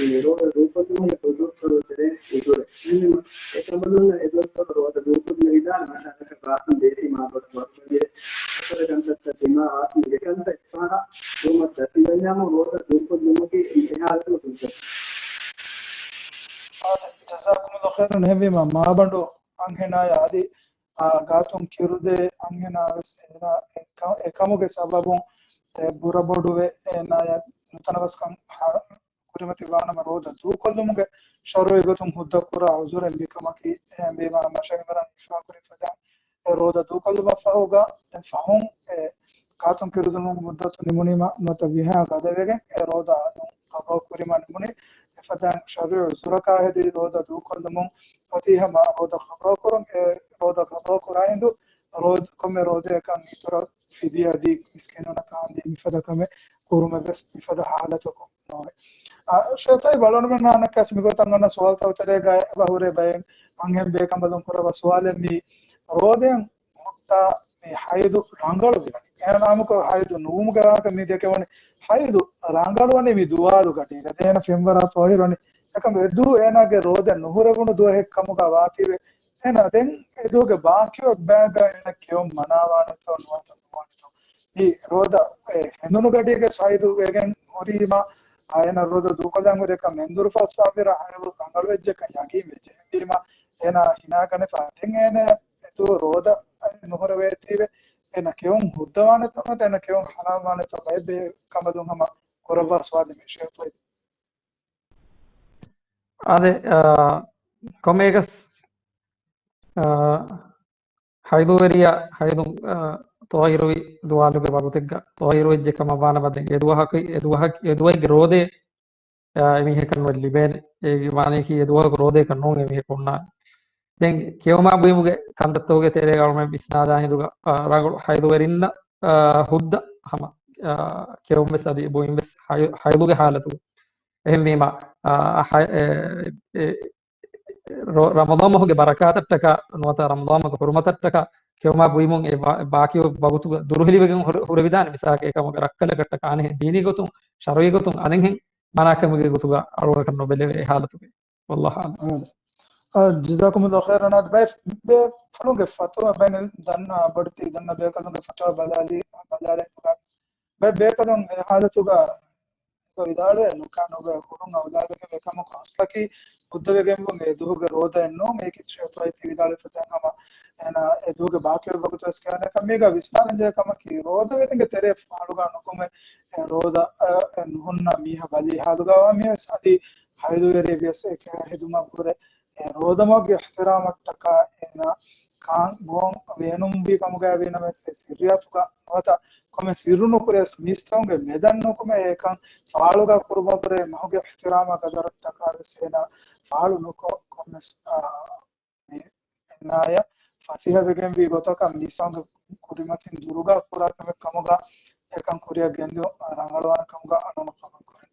މި ރޯދަ ދޫކޮށްލުމުގެ ޢުޛުރުފުޅު ތެރޭ ޢުޛުރެއް. އެހެންވީމަ، އެކަނބަލުންނަށް އެ ދުވަސްވަރު ރޯދަ ދޫކޮށްލެވިދާނެ މަށަކަށް ގާތުން ދޭތީ މާބޮޑަށް ވަރުގަދަ އެފަދަ ކަންތައްތައް ދިމާވާތީ މި ކަންތައް އެއްފަހަރާ ރޫމަށް ދަތިވަންޏާމު ރޯދަ ދޫކޮށްލުމަކީ އެހާލަތުގަ ހުއްދަ. ޖަޒާކުމުﷲ ޚައިރަން. އެހެންވީމަ މާބަނޑު އަންހެނާޔާ އަދި، އާ، ގާތުން ކިރުދޭ އަންހެނާ ވެސް އޭނާ އެކަ-، އެކަމުގެ ސަބަބުން އެ ބުރަބޮޑުވެ އޭނާޔަށް ނުތަނަވަސްކަން ހަ-، ކުރިމަތި ވާނަމަ ރޯދަ ދޫކޮށްލުމުގެ ޝަރުޢީ ގޮތުން ހުއްދަ ކުރާ ޢުޛުރެއް މިކަމަކީ. އެހެންވީމަ މަށަށް އިމްރާން އިފާ ކުރި ފަދައިން އެ ރޯދަ ދޫކޮށްލުމަށްފަހުގަ ދެން ފަހުން އެ ގާތުން ކިރުދިނުމުގެ މުއްދަތު ނިމުނީމަ ނުވަތަ ވިހާ ގަދަވެގެން އެ ރޯދަ އަލުން ޤަޟާ ކުރީމަ ނިމުނީ އެފަދައިން ޝަރުޢީ ޢުޛުރަކާ ހެދި ރޯދަ ދޫކޮށްލުމުން އޮތީ ހަމަ ރޯދަ ޤަޟާ ކުރުން. އެ ރޯދަ ޤަޟާ ކުރާ ހިނދު ރޯދަ، ކޮންމެ ރޯދައަކަށް އިތުރަށް ފިދިޔާ ދީ މިސްކީނުންނަށް ކާންދީ މިފަދަ ކަމެއް ކުރުމެއް ވެސް މިފަދަ ހާލަތަކުން ނޯވޭ. އާ، ޝޭޚް ތައްޔިބު އަޅުގަނޑުމެންނާ އަނެއްކާސް މިގޮތަށް އޮންނަ ސުވާލުތަކުގެ ތެރޭގައި އެބަ ހުރޭ ބައެއް އަންހެން ބޭކަނބަލުން ކުރައްވާ ސުވާލެއް މީ ރޯދައިން ހުއްޓާ މި ހައިޟު ރަނގަޅު ވި ވަނީ. އެހެން އާއްމުކޮށް ހައިޟު ނުވުމުގެ ވާހަކަ މި ދެކެވުނީ ހައިޟު ރަނގަޅުވަނީ މި ދުވާލު ގަޑީގަ. ދެން އޭނަ ފެންވަރާ ޠާހިރުވަނީ. އެކަމް އެ ދުވަހު އޭނާގެ ރޯދަ ނުހުރެވުނު ދުވަހެއް ކަމުގަ ވާތީވެ. އޭނާ ދެން އެ ދުވަހުގެ ބާކީ ވަގުތުގަ އޭނާ ކެއުން މަނާވާނެތޯ ނުވާތަ ނުވާނެތޯ. މި ރޯދަ އެ ހެނދުނު ގަޑީގެ ހައިޟު ވެގެން ހުރީމަ، އާ، އޭނާ ރޯދަ ދޫކޮށްލަން ހުރި ކަމެއް އެނދުރުފަސް ވާފިރާ ހައިޟު ރަނގަޅުވެއްޖެކަން ޔަގީން ވެއްޖެ. އެހެންވީމަ އޭނާ ހިނާގަނެފަ ދެން އޭނާ އެ ދުވަހު ރޯދަ ނުހުރެވޭތީވެ. އޭނަ ކެއުން ހުއްދަވާނެތޯ ނުވާތަ އޭނަ ކެއުން ހަރާމްވާނެތޯ ބައެއް ބޭކަނބަލުން ހަމަ ކުރައްވާ ސުވާލެއް މީ ޝޭޚް ތައްޔިބު. އާދެ، އާ، ކޮންމެއަކަސް، އާ، ހައިޟުވެރިޔާ ހައިޟު، އާ، ޠާހިރުވި ދުވާލުގެ ވަގުތެއްގަ ޠާހިރުވެއްޖެ ކަމަށް ވާނަމަ ދެން އެ ދުވަހަކީ، އެ ދުވަހަކީ، އެ ދުވަހެއްގެ ރޯދައެއް އެމީހަކަށް ނުވެ ލިބޭނެ. އޭގެ މާނަޔަކީ އެ ދުވަހަކު ރޯދައަކަށް ނޫން އެމީހަކު އޮންނާނެ. ދެން ކެއުމާ ބުއިމުގެ ކަންތައްތަކުގެ ތެރޭގަ އަޅުމެން ވިސްނާލާ ހިނދުގަ، އާ، ރަނގަޅު ހައިޟުވެރިންނަށް، އާ، ހުއްދަ ހަމަ، އާ، ކެއުން ވެސް އަދި ބުއިން ވެސް ހައި-، ހައިޟުގެ ހާލަތުގަ. އެހެންވީމަ، އާ، ހައި-، އެ، އެ، ރަ-، ރަމަޟާން މަހުގެ ބަރަކާތަށްޓަކާ ނުވަތަ ރަމަޟާން މަހުގެ ހުރުމަތަށްޓަކާ ކެއުމާ ބުއިމުން އެ ބާ-، ބާކީ ވަގުތުގަ ދުރުހެލިވެގެން ހުރެ-، ހުރެވިދާނެ މިސާލަކަށް އެކަމުގެ ރައްކަލަކަށްޓަކާ އަނެއްހެން ދީނީ ގޮތުން، ޝަރުޢީ ގޮތުން އަނެއްހެން މަނާކަމުގެ ގޮތުގަ އަޅުގަނޑަކަށް ނުބެލެވޭ ހާލަތުގައި. ވައްލާހު އަޢްލަމް. އާ، ޖަޒާކުމުﷲ ޚައިރަން. އާދެ، ބައެއް ބޭފުޅުންގެ ފަތުވާ ބައެއް ދަންނަ ބޮޑެތި ދަންނަ ބޭކަލުންގެ ފަތުވާ ބަލާލި، ބަލާލި ދެން ބައެއް ބޭކަލުން އެ ހާލަތުގަ ވިދާޅުވެ ނުކާ ނުބެ ކުރުން އައުލާވެގެން އެކަމަކު އަސްލަކީ ހުއްދަވެގެންވުން އެ ދުވަހުގެ ރޯދައެއް ނޫން. އޭކި ޝޭޚް ތައްޔިބު ވިދާޅުވެފަ ދެން ހަމަ އޭނާ އެ ދުވަހުގެ ބާކީ ވަގުތު ވެސް ކިޔާނެ ކަމީގަ ވިސްނާލަންޖެހޭ ކަމަކީ ރޯދަވެރިންގެ ތެރޭ ފާޅުގަ ނުކުމެ އެ ރޯދަ، އެ، ނުހުންނަ މީހާ ބަލީ ހާލުގަ ވާ މީހެއް ވެސް އަދި ހައިޟުވެރިއެއް ވިޔަސް އެކަ ހެދުމަށްވުރެ އެ ރޯދަމަގުގެ އިޙްތިރާމަށްޓަކާ އޭނާ ކާން ގޮން ބޭނުންވީ ކަމުގައި ވީނަމަވެސް އެ ސިއްރިއްޔާތުގަ ނުވަތަ ކޮންމެ ސިއްރު ނުކުރެވެސް މީސްތަކުންގެ މެދަށް ނުކުމެ އެކަން ފާޅުގަ ކުރުމަށްވުރެ މަހުގެ އިޙްތިރާމާ ގަދަރަށްޓަކާ ވެސް އޭނާ ފާޅު ނުކޮށް ކޮންމެސް، އާ، މި އެންނާޔަށް ފަސޭހަވެގެންވީ ގޮތަކަށް މީސްތަކުންގެ ކުރިމަތިން ދުރުގަ ކުރާ ކަމެއް ކަމުގަ އެކަން ކުރިއަށް ގެންދިއުން ރަނގަޅުވާނެ ކަމުގަ އަޅުގަނޑު ޤަބޫލުކުރަން.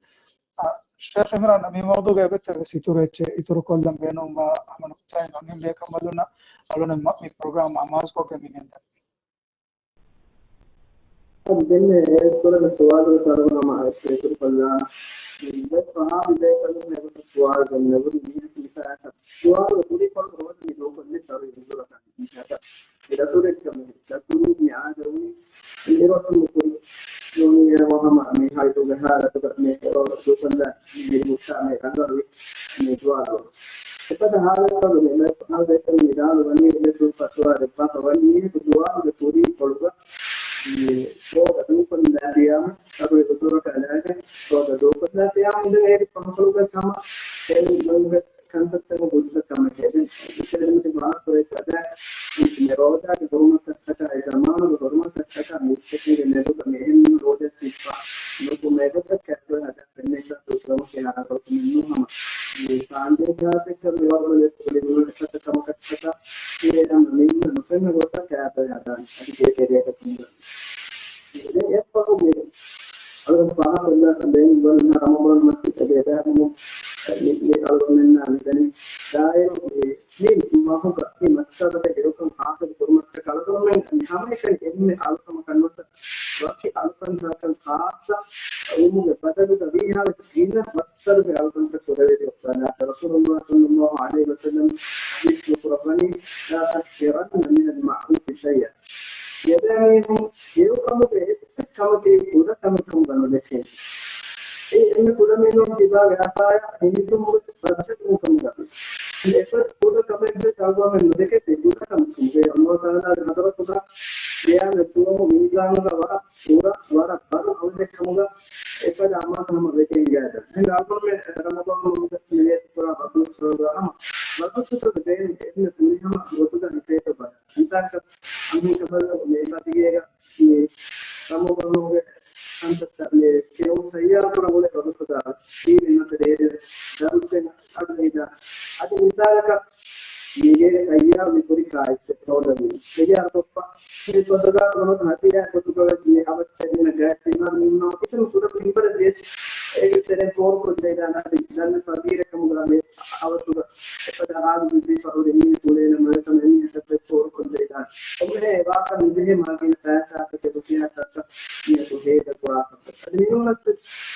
އާ، ޝޭޚް އިމްރާން، މި މައުޟޫގަ އެބައޮތްތަ ވެސް އިތުރު އެއްޗެއް އިތުރުކޮށްލަން ބޭނުންވާ ހަމަ ނުކުތާއެއް އަންހެން ބޭކަނބަލުންނަށް އަޅުގަނޑު މި ޕްރޮގްރާމް އަމާޒުކޮށްގެން މި ގެންދަނީ. އަދި ދެން އެ ކުރަން ސުވާލުގެ ތަރުން ހަމަ އެއްޗެއް އިތުރުކޮށްލާނަން. ދެން ފަހާބި ބޭކަލުން އެގޮތަށް ސުވާލު ދެންނެވުނީ މީހަކު މިސާލަކަށް ސުވާލުގެ ކުރީ ކޮޅު ރޯދަ މި ދޫކޮށްލި ޝަރުޢީ ޢުޛުރަކަށް މީހަކަށް. އެ ދަތުރެއްކަމެއް ދަތުރު މި އާދެވުނީ މި ރޮށުން ކުރި ނޫނީ އެރަ ވަހަމަ މި ހައިދުގެ ހާލަތުގަ މި ރޯދަ ދޫކޮށްލާ މި ހުއްޓާ މި ރަނގަޅުވި މި ސުވާލު. އެފަދަ ހާލަތުގަ މި މެ ހާލަތު މި ދާނު ވަނީ އެ ދޫ ފަތުވާ ދެއްވާފަ ވަނީ މީހަކު ސުވާލުގެ ކުރީ ކޮޅުގަ މި ރޯދަ ދޫކޮށްލާ ތިޔާމަ ޝަރުޢީ ޢުޛުރަކާ ލާގެ ރޯދަ ދޫކޮށްލާ ތިޔާމަ ދެން އޭގެ ފަހުކޮޅުގަ ކަމަށް އެ ނުވެ ކަންތައްތަކަށް ގުދުރަތައް ކަމެއް ހެދެން. އިސްވެދިން މަތި ބާރު ކުރެއްވި ފަދަ މި ރޯދާގެ ހުރުމަތަށްޓަކާ އެ ޒަމާނުގެ ހުރުމަތަށްޓަކާ މީސްތަކުންގެ މެދުގަ މި އެހެން ރޯދައެއް ތިއްބާ ނުކުމެ އެގޮތަށް ކައިރިވެ ހަދާ ފެންނައިސާ ދޫކުރަމުގެ ހާލަތު ނޫން ހަމަ މި ފާންދޭ ޖާތެއްކަ މި ވަރުބަލެއް ކުރި ނޫން އެފަދަ ކަމަކަށްޓަކާ އެ ހަމަ މިންނަ ނުފެންނަ ގޮތަށް ކައިރިވެ ހަދާނެ އަދި ގޭ ތެރޭގަ ތިން ދެން އެއަށްފަހު މި އަޅުގަނޑު ފާހަގަކޮށްލާ ބޭނުން ވަންނަ ރަމަޟާން މަސް އެބަ އެބަހަމުން މި، މި އަޅުގަނޑުމެންނާ މިދަނީ ދާއިރު މި، މި މަހުގަ މި މަސްތައް ބަހެއް އެރުކަން ހާސިލު ކުރުމަށްޓަކާ އަޅުގަނޑުމެން މި ހަމައެކަނި އެންމެ އަޅުކަމަކަށް ނުވަތަ ވަކި އަޅުކަންތަކަކަށް ޚާއްޞަ އުމުގެ ބަދަލުގަ ވީހާވެސް ގިނަ ވައްތަރުގެ އަޅުކަންތައް ކުރެވޭތޯ ސަލާތަށް ރަސޫލުﷲ ޞައްލަﷲ ޢަލައިހި ވަސައްލަމް ޙަދީޘް ކުރައްވަނީ، ލާ ތަޙްޤިރަންނަ މިނަލް މަޢްރޫފި ޝައިއްއަން. އެބައިމީހުން ހެޔޮކަމުގެ އެއްވެސް ކަމަކީ ކުޑަކަމެއް ކަމުގަ ނުދެކޭނެ. އެ އެންމެ ކުޑަމިނުން ތިބާ ވިޔަފާރި ހިނިތުންވެސް ބަދަލު ކަމުގަ އެއްވެސް ކުޑަ ކަމެއްވެސް އަޅުގަނޑުމެން ނުދެކެތޭ ކުޑަ ކަމެއް ކަމުގައި. ﷲ ތަޢާލާގެ ޙަޟްރަތުގަ ޤިޔާމަތް ދުވަހު މީޒާނުގަ ވަރަށް ކުޑަ ވަރަށް ބަރު އަމަލެއް ކަމުގަ އެފަދަ އަމާޒު ހަމަ ވެގެން ގާތަ. އެހެން އަޅުގަނޑުމެން ރަމަޟާން މަހުގަ ނިޔަތު ކުރާ ވަގުތުތަކުގަ ހަމަ ވަގުތުތަކުގެ ބޭނުން އެންމެ ފުރިހަމަ ގޮތުގަ ހިފޭތޯ ބަލާ. އިންސާނަކަށް އަންހެންކަނބަލަކު މި އެފަދަ ގޭގަ މި ރަމަޟާނުގެ ކަންތައްތައް މި ކެއުން ތައްޔާރުކުރަން އުޅޭ ވަގުތުގަ ޓީވީ މަތި ރޭޑިއޯ ދަރުސްތައް އަޑު އިދާ. އަދި މިސާލަކަށް މިގޭ ތައްޔާރު މި ކުރި ކާއެއްސެއް ކައުލަވީ. ތައްޔާރު ކޮށްފަ މި ފަދަގާ ކުރަމަތަ ހަތިޔާ ގޮތުގަވެސް މި އަވަސް ތެރެން ގާތް ތިމާރު ނިންމާ ކިތަން ކުޑަ މިންވަރެއް ވިޔަސް އޭގެ ތެރެއިން ފޯރުކޮށްލައިދާނެ އަދި ދަންނަ ފަގީރެއް ކަމުގަ މި އަވަސުގަ އެފަދަ ހާލު ދުއްވީފަ ހުރި މީހަކު އޭނަ މައިސަމެ މީހަކަށްވެސް ފޯރުކޮށްލައިދާނެ. އޮންމެހޭ އެ ވާހަކަ ނުޖެހޭ މާގިނަ ފައިސާތަކެއް ރުފިޔާތަކަށް މިއަދު ހޭދަ ކުރާކަށް. އަދި މިނޫނަސް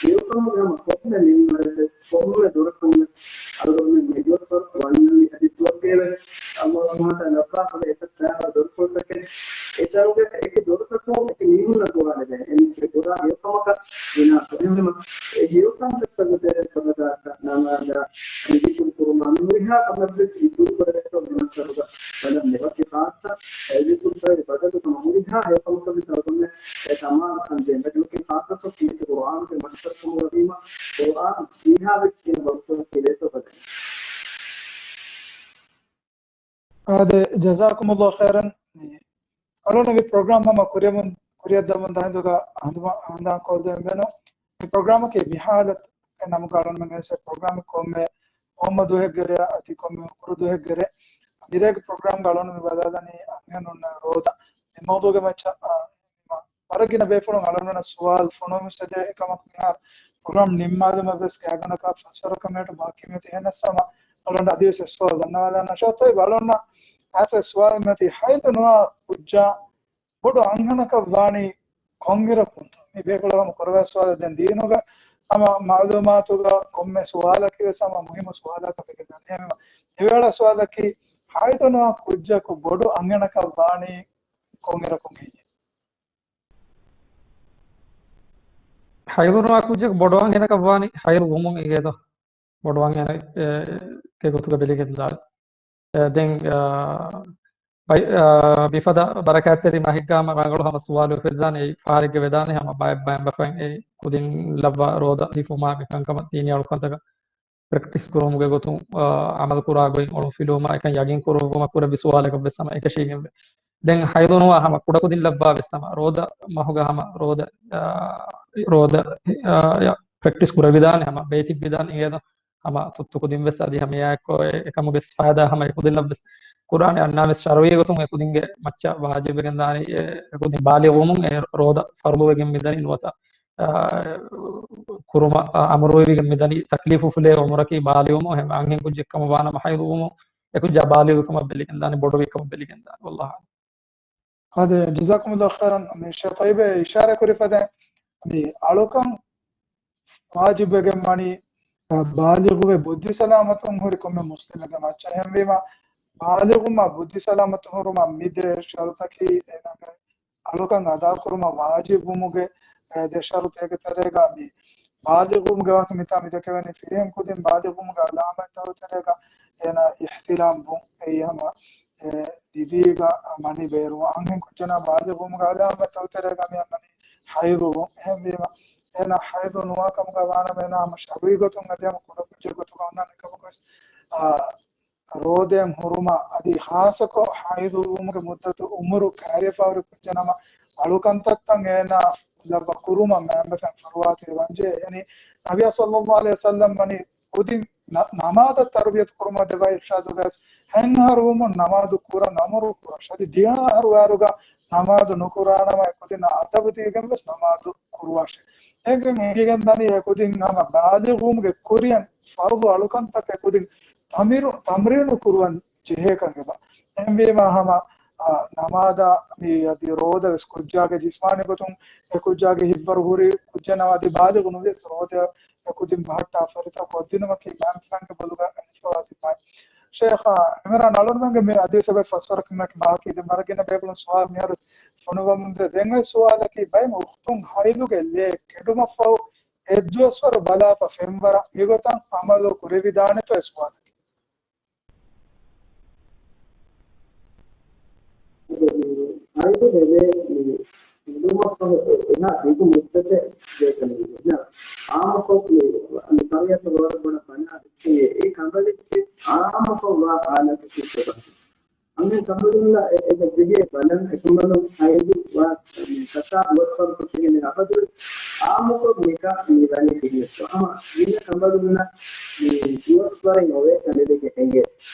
މިއުކަމުގެ ހަމަ ކޮންމެ މިންވަރެއްވެސް ކޮންމެ ދުރަކުންވެސް އަޅުގަނޑުމެން މެޖޯރް ފަރު ވަންނަނީ އަދި ދުވަހުގައިވެސް އައްލާހު ސުބްޙާނަހޫ ވަތަޢާލާ ލައްވާފަ އެތައް ދާވާ ދޮރުފުޅުތަކެއް އެތަނުގެ އެކި ދޮރުތަކުން އެކި މީހުންނަށް ގޮވާލެވޭ. އެންމެ ބޮޑާ ހެޔޮކަމަކަށް ވިނާ ކޮށް. އެހެންވީމަ އެ ހެޔޮކަންތައްތަކުގެ ތެރެއިން ސަބަދާކަށް ނަމާދާ ޒިކުރު ކުރުމާ މި ހުރިހާ ކަމެއްވެސް އިތުރު ކުރެވޭތޯ މި މައްސަރުގަ ބަލަން މި ވަކި ޚާއްޞަ އެ ޒިކުރު ފައިލް ބަދަލުކަމަށް ހުރިހާ ހެޔޮކަމަކަށްވެސް އަޅުގަނޑުމެން އެ ދަމާލަކަން ދޭން. އެކަމަކީ ޚާއްޞަކޮށް ކީރިތި ޤުރުއާނުގެ މައްސަރުކަމުގަ ވީމަ ޤުރުއާން ވީހާވެސް ގިނަ ބައްތަލަކީ ލޭތޯ ބަލަން. އާދެ، ޖަޒާކުމުﷲ ޚައިރަން. އަޅުގަނޑު މި ޕްރޮގްރާމް ހަމަ ކުރިޔަމުން، ކުރިއަށްދަމުން ދާއިންދުގަ ހަނދުމަ ހަނދާން ކޮށްދޭން ބޭނުން. މި ޕްރޮގްރާމަކީ މި ހާލަތުގެ ނަމުގަ އަޅުގަނޑުމެން އެ ޕްރޮގްރާމް ކޮންމެ ހޯއްމަ ދުވަހެއްގެ ރެއަށް އަދި ކޮންމެ ހުކުރު ދުވަހެއްގެ ރެ. މިރޭގެ ޕްރޮގްރާމްގަ އަޅުގަނޑު މި ބަލާލަނީ އަންހެނުންނަށް ރޯދަ. މި މައުޟޫގެ މައްޗަށް، އާ، ވަރަށް ގިނަ ބޭފުޅުން އަޅުގަނޑުމެންނަށް ސުވާލު ފޮނުވަމުން އެކަމަކު މިހާރު ޕްރޮގްރާމް ނިންމާލުމަށް ވެސް ގާތްގަނޑަކަށް ފަސްވަރަކަށް މިނެޓު ބާކީ މިއޮތީ. އެހެންނަސް ހަމަ އަޅުގަނޑު އަދިވެސް އެއް ސުވާލު ދަންނަވާލާނަށް. ޝޭޚް ތޮއްޔިބް، އަޅުގަނޑުމެންނަށް އައިސް އެއް ސުވާލު މިއޮތީ، ހައިޟު ނުވާ ކުއްޖާ ބޮޑު އަންހެނަކަށް ވާނީ ކޮންއިރަކުންތޯ؟ މި ބޭފުޅާ ހަމަ ކުރައްވާ ސުވާލެއް. ދެން ދީނުގަ ހަމަ މައުލޫމާތުގަ ކޮންމެ ސުވާލަކީ ވެސް ހަމަ މުހިއްމު ސުވާލަކަށް ވެގެންދާނެ. އެހެންވީމަ އެވޭޅާ ސުވާލަކީ، ހައިޟު ނުވާ ކުއްޖަކު ބޮޑު އަންހެނަކަށް ވާނީ ކޮންއިރަކުން ހެއްޔޭ؟ ހައިޟު ނުވާ ކުއްޖަކު ބޮޑު އަންހެނަކަށް ވާނީ ހައިޟު ވުމުން އިނގޭތޯ؟ ބޮޑު އަންހެނެއްގެ ގޮތުގަ ބެލިގެންދާނެ. އެ، ދެން، އާ، ބައި-، އާ، މިފަދަ ބަރަކާތްތެރި މަހެއްގަ ހަމަ ރަނގަޅު ހަމަ ސުވާލު އުފެދިދާނެ. އެއީ ފަހަރެއްގެ ވެދާނެ ހަމަ ބައެއް ބައިންބަފައިން އެ ކުދިން ލައްވާ ރޯދަ ލިބުމާ މިކަންކަމަށް ދީނީ އަޅުކަންތަކަށް ޕްރެކްޓިސް ކުރުމުގެ ގޮތުން، އާ، އަމަލު ކުރާ ގޮތް އޮޅުންފިލުވުމާ އެކަން ޔަގީން ކުރުވުމަށް ކުރެއްވި ސުވާލަކަށް ވެސް ހަމަ އެކަށީގެންވޭ. ދެން ހައިޟު ނުވާ ހަމަ ކުޑަކުދިން ލައްވާ ވެސް ހަމަ ރޯދަ މަހުގަ ހަމަ ރޯދަ، އާ، ރޯދަ، އާ، ޕްރެކްޓިސް ކުރެވިދާނެ ހަމަ ބޭތިއްވިދާނެ އިނގޭތޯ؟ ހަމަ ތުއްތު ކުދިން ވެސް އަދި ހަމަ އެއާއެއްކޮށް އެ، އެކަމުގެ ފައިދާ ހަމަ އެ ކުދިންނަށް ވެސް ކުރާނެ. އަންނާ ވެސް ޝަރުޢީ ގޮތުން އެ ކުދިންގެ މައްޗަށް ވާޖިބުވެގެން ދާނީ އެ، އެ ކުދިން ބާލިޣުވުމުން އެ ރޯދަ ފަރުޟުވެގެން މިދަނީ ނުވަތަ، އާ، ކުރުމަށް، އާ، އަމުރުވެވިގެން މިދަނީ ތަކްލީފު ފުލޭ އުމުރަކީ ބާލިޣުވުމުން. އެހެން އަންހެން ކުއްޖެއް ކަމަށް ވާނަމަ ހައިޟުވުމުން އެ ކުއްޖާ ބާލިޣުވި ކަމަށް ބެލިގެން ދާނީ، ބޮޑުވި ކަމަށް ބެލިގެން ދާނީ. ވައްލާހު އަޢްލަމް. އާދެ، ޖަޒާކުމުﷲ ޚައިރަން. މި ޝޭޚް ތޮއްޔިބް އިޝާރާތް ކުރި ފަދައިން މި އަޅުކަން ވާޖިބުވެގެން ވަނީ، އަ، ބާލިޣުވެ ބުއްދި ސަލާމަތުން ހުރި ކޮންމެ މުސްލިމެއްގެ މައްޗަށް. އެހެންވީމަ، ބާލިޣުވުމާ ބުއްދި ސަލާމަތު ހުރުމަށް މި ދެ ޝަރުޠަކީ އޭނާގެ އަޅުކަން އަދާކުރުމަށް ވާޖިބުވުމުގެ، އެ، ދެ ޝަރުޠެއްގެ ތެރޭގަ މި ބާލިޣުވުމުގެ ވާހަކަ މި ދެކެވެނީ ފިރިހެން ކުދިން ބާލިޣުވުމުގެ އަލާމަތްތަކުގެ ތެރޭގަ އޭނާ އިޙްތިލާމް ވުން، އެއީ ހަމަ އެ، ނިދީގަ މަނި ބޭރުވުން. އަންހެން ކުއްޖަނާ ބާލިޣުވުމުގެ އަލާމަތްތަކުގެ ތެރޭގަ މި އަންނަނީ ހައިޟުވުން. އެހެންވީމަ، އޭނާ ހައިޟު ނުވާ ކަމުގަ ވާނަމަ، އޭނާ ހަމަ ޝަރުޢީ ގޮތުން އަދި ހަމަ ކުޑަކުއްޖެއް ގޮތުގަ އޮންނާނެ. ކަމަކުވެސް، އާ، ރޯދައިން ހުރުމަށް އަދި ޚާއްޞަކޮށް ހައިޟުވުމުގެ މުއްދަތު އުމުރު ކައިރިވެފަ ހުރި ކުއްޖަނަމަ، އަޅުކަންތައްތައް އޭނާ ލައްވަ ކުރުމަށް މައިންބަފައިން ފަރުވާތެރިވަންޖެހޭ. އެހެނީ، ނަބިއްޔާ ޞައްލައްލާހު ޢަލައިހި ވަސައްލަމް ވަނީ ކުދިން ނަ-، ނަމާދަށް ތަރުބިޔަތު ކުރުމަށް ދެއްވާ އިރުޝާދުގައި ހަތް އަހަރު ވުމުން ނަމާދު ކުރަން އަމުރު ކުރަން. އަދި ދިހަ އަހަރު ވާއިރުގަ ނަމާދު ނުކުރާނަމަ އެ ކުދިންނަށް އަދަބު ދީގެން ވެސް ނަމާދު ކުރުވާށޭ. އޭގެން އެނގިގެން ދަނީ އެ ކުދިން ހަމަ ބާލިޣުވުމުގެ ކުރިއަށް ފަރުޟު އަޅުކަންތަކެއް ކުދިން ތަމްރީ-، ތަމްރީނު ކުރުވަން ޖެހޭކަން އެބަ. އެހެންވީމަ ހަމަ، އާ، ނަމާދާ މި އަދި ރޯދަ ވެސް ކުއްޖާގެ ޖިސްމާނީ ގޮތުން އެ ކުއްޖާގެ ހިތްވަރު ހުރި ކުއްޖެއް ނަމަ އަދި ބާލިޣު ނުވިޔަސް ރޯދަ އެ ކުދިން ބަހައްޓާ ފަރިތަކު ކޮށްދިނުމަކީ މައިންބަފައިންގެ ބޮލުގަ އެޅިފަވާ ޒިންމާއެއް. ޝޭޚް އިމްރާން އަޅުންމެންގެ މި އަދިވެސް އެބަ ފަސްވަރަކަށް މިއޮތީ ބާކީ. ދެން ވަރަށް ގިނަ ބޭފުޅުން ސުވާލު މިހާރު ފޮނުވަމުން ދޭ. ދެން އޮތް ސުވާލަކީ ބައެއް އުޚްތުން ހައިޟުގެ ލޭ ކެނޑުމަށްފަހު އެއްދުވަސްވަރު ބަލާފަ ފެންވަރަށް މިގޮތަށް އަމަލު ކުރެވިދާނެތޯ އެ ސުވާލަކީ. ހައިޟު ހެދޭ މި ކެނޑުމަށްފަހު އެހާ ދިގު މުއްދަތެއް ދޭކަށް ނުވޭ. އާއްމުކޮށް މި، މި ޝަރީޢަތުގަ ވަރަށް ބޮޑަށް ބަނާ ދެއްކެވި އެއް ކަނބަލެއްޗެއް އާއްމުކޮށް ވާ ހާލަތަކީ ކޮބާ؟ އަންހެން ކަނބަލުންނަށް އެ، އެ ޖެހޭ ބަލަން އެކަނބަލުން ހައިދު ވާ ކައްތާ ދުވަސްވަރު ކޮށްގެން އަބަދު އާއްމުކޮށް ނިކާ މި ވަނީ ދިހިވެސް. ހަމަ ގިނަ ކަނބަލުންނަށް މި ދުވަސްވަރެއް އޮވޭ ކަނޑައެޅިގެން އެނގޭ.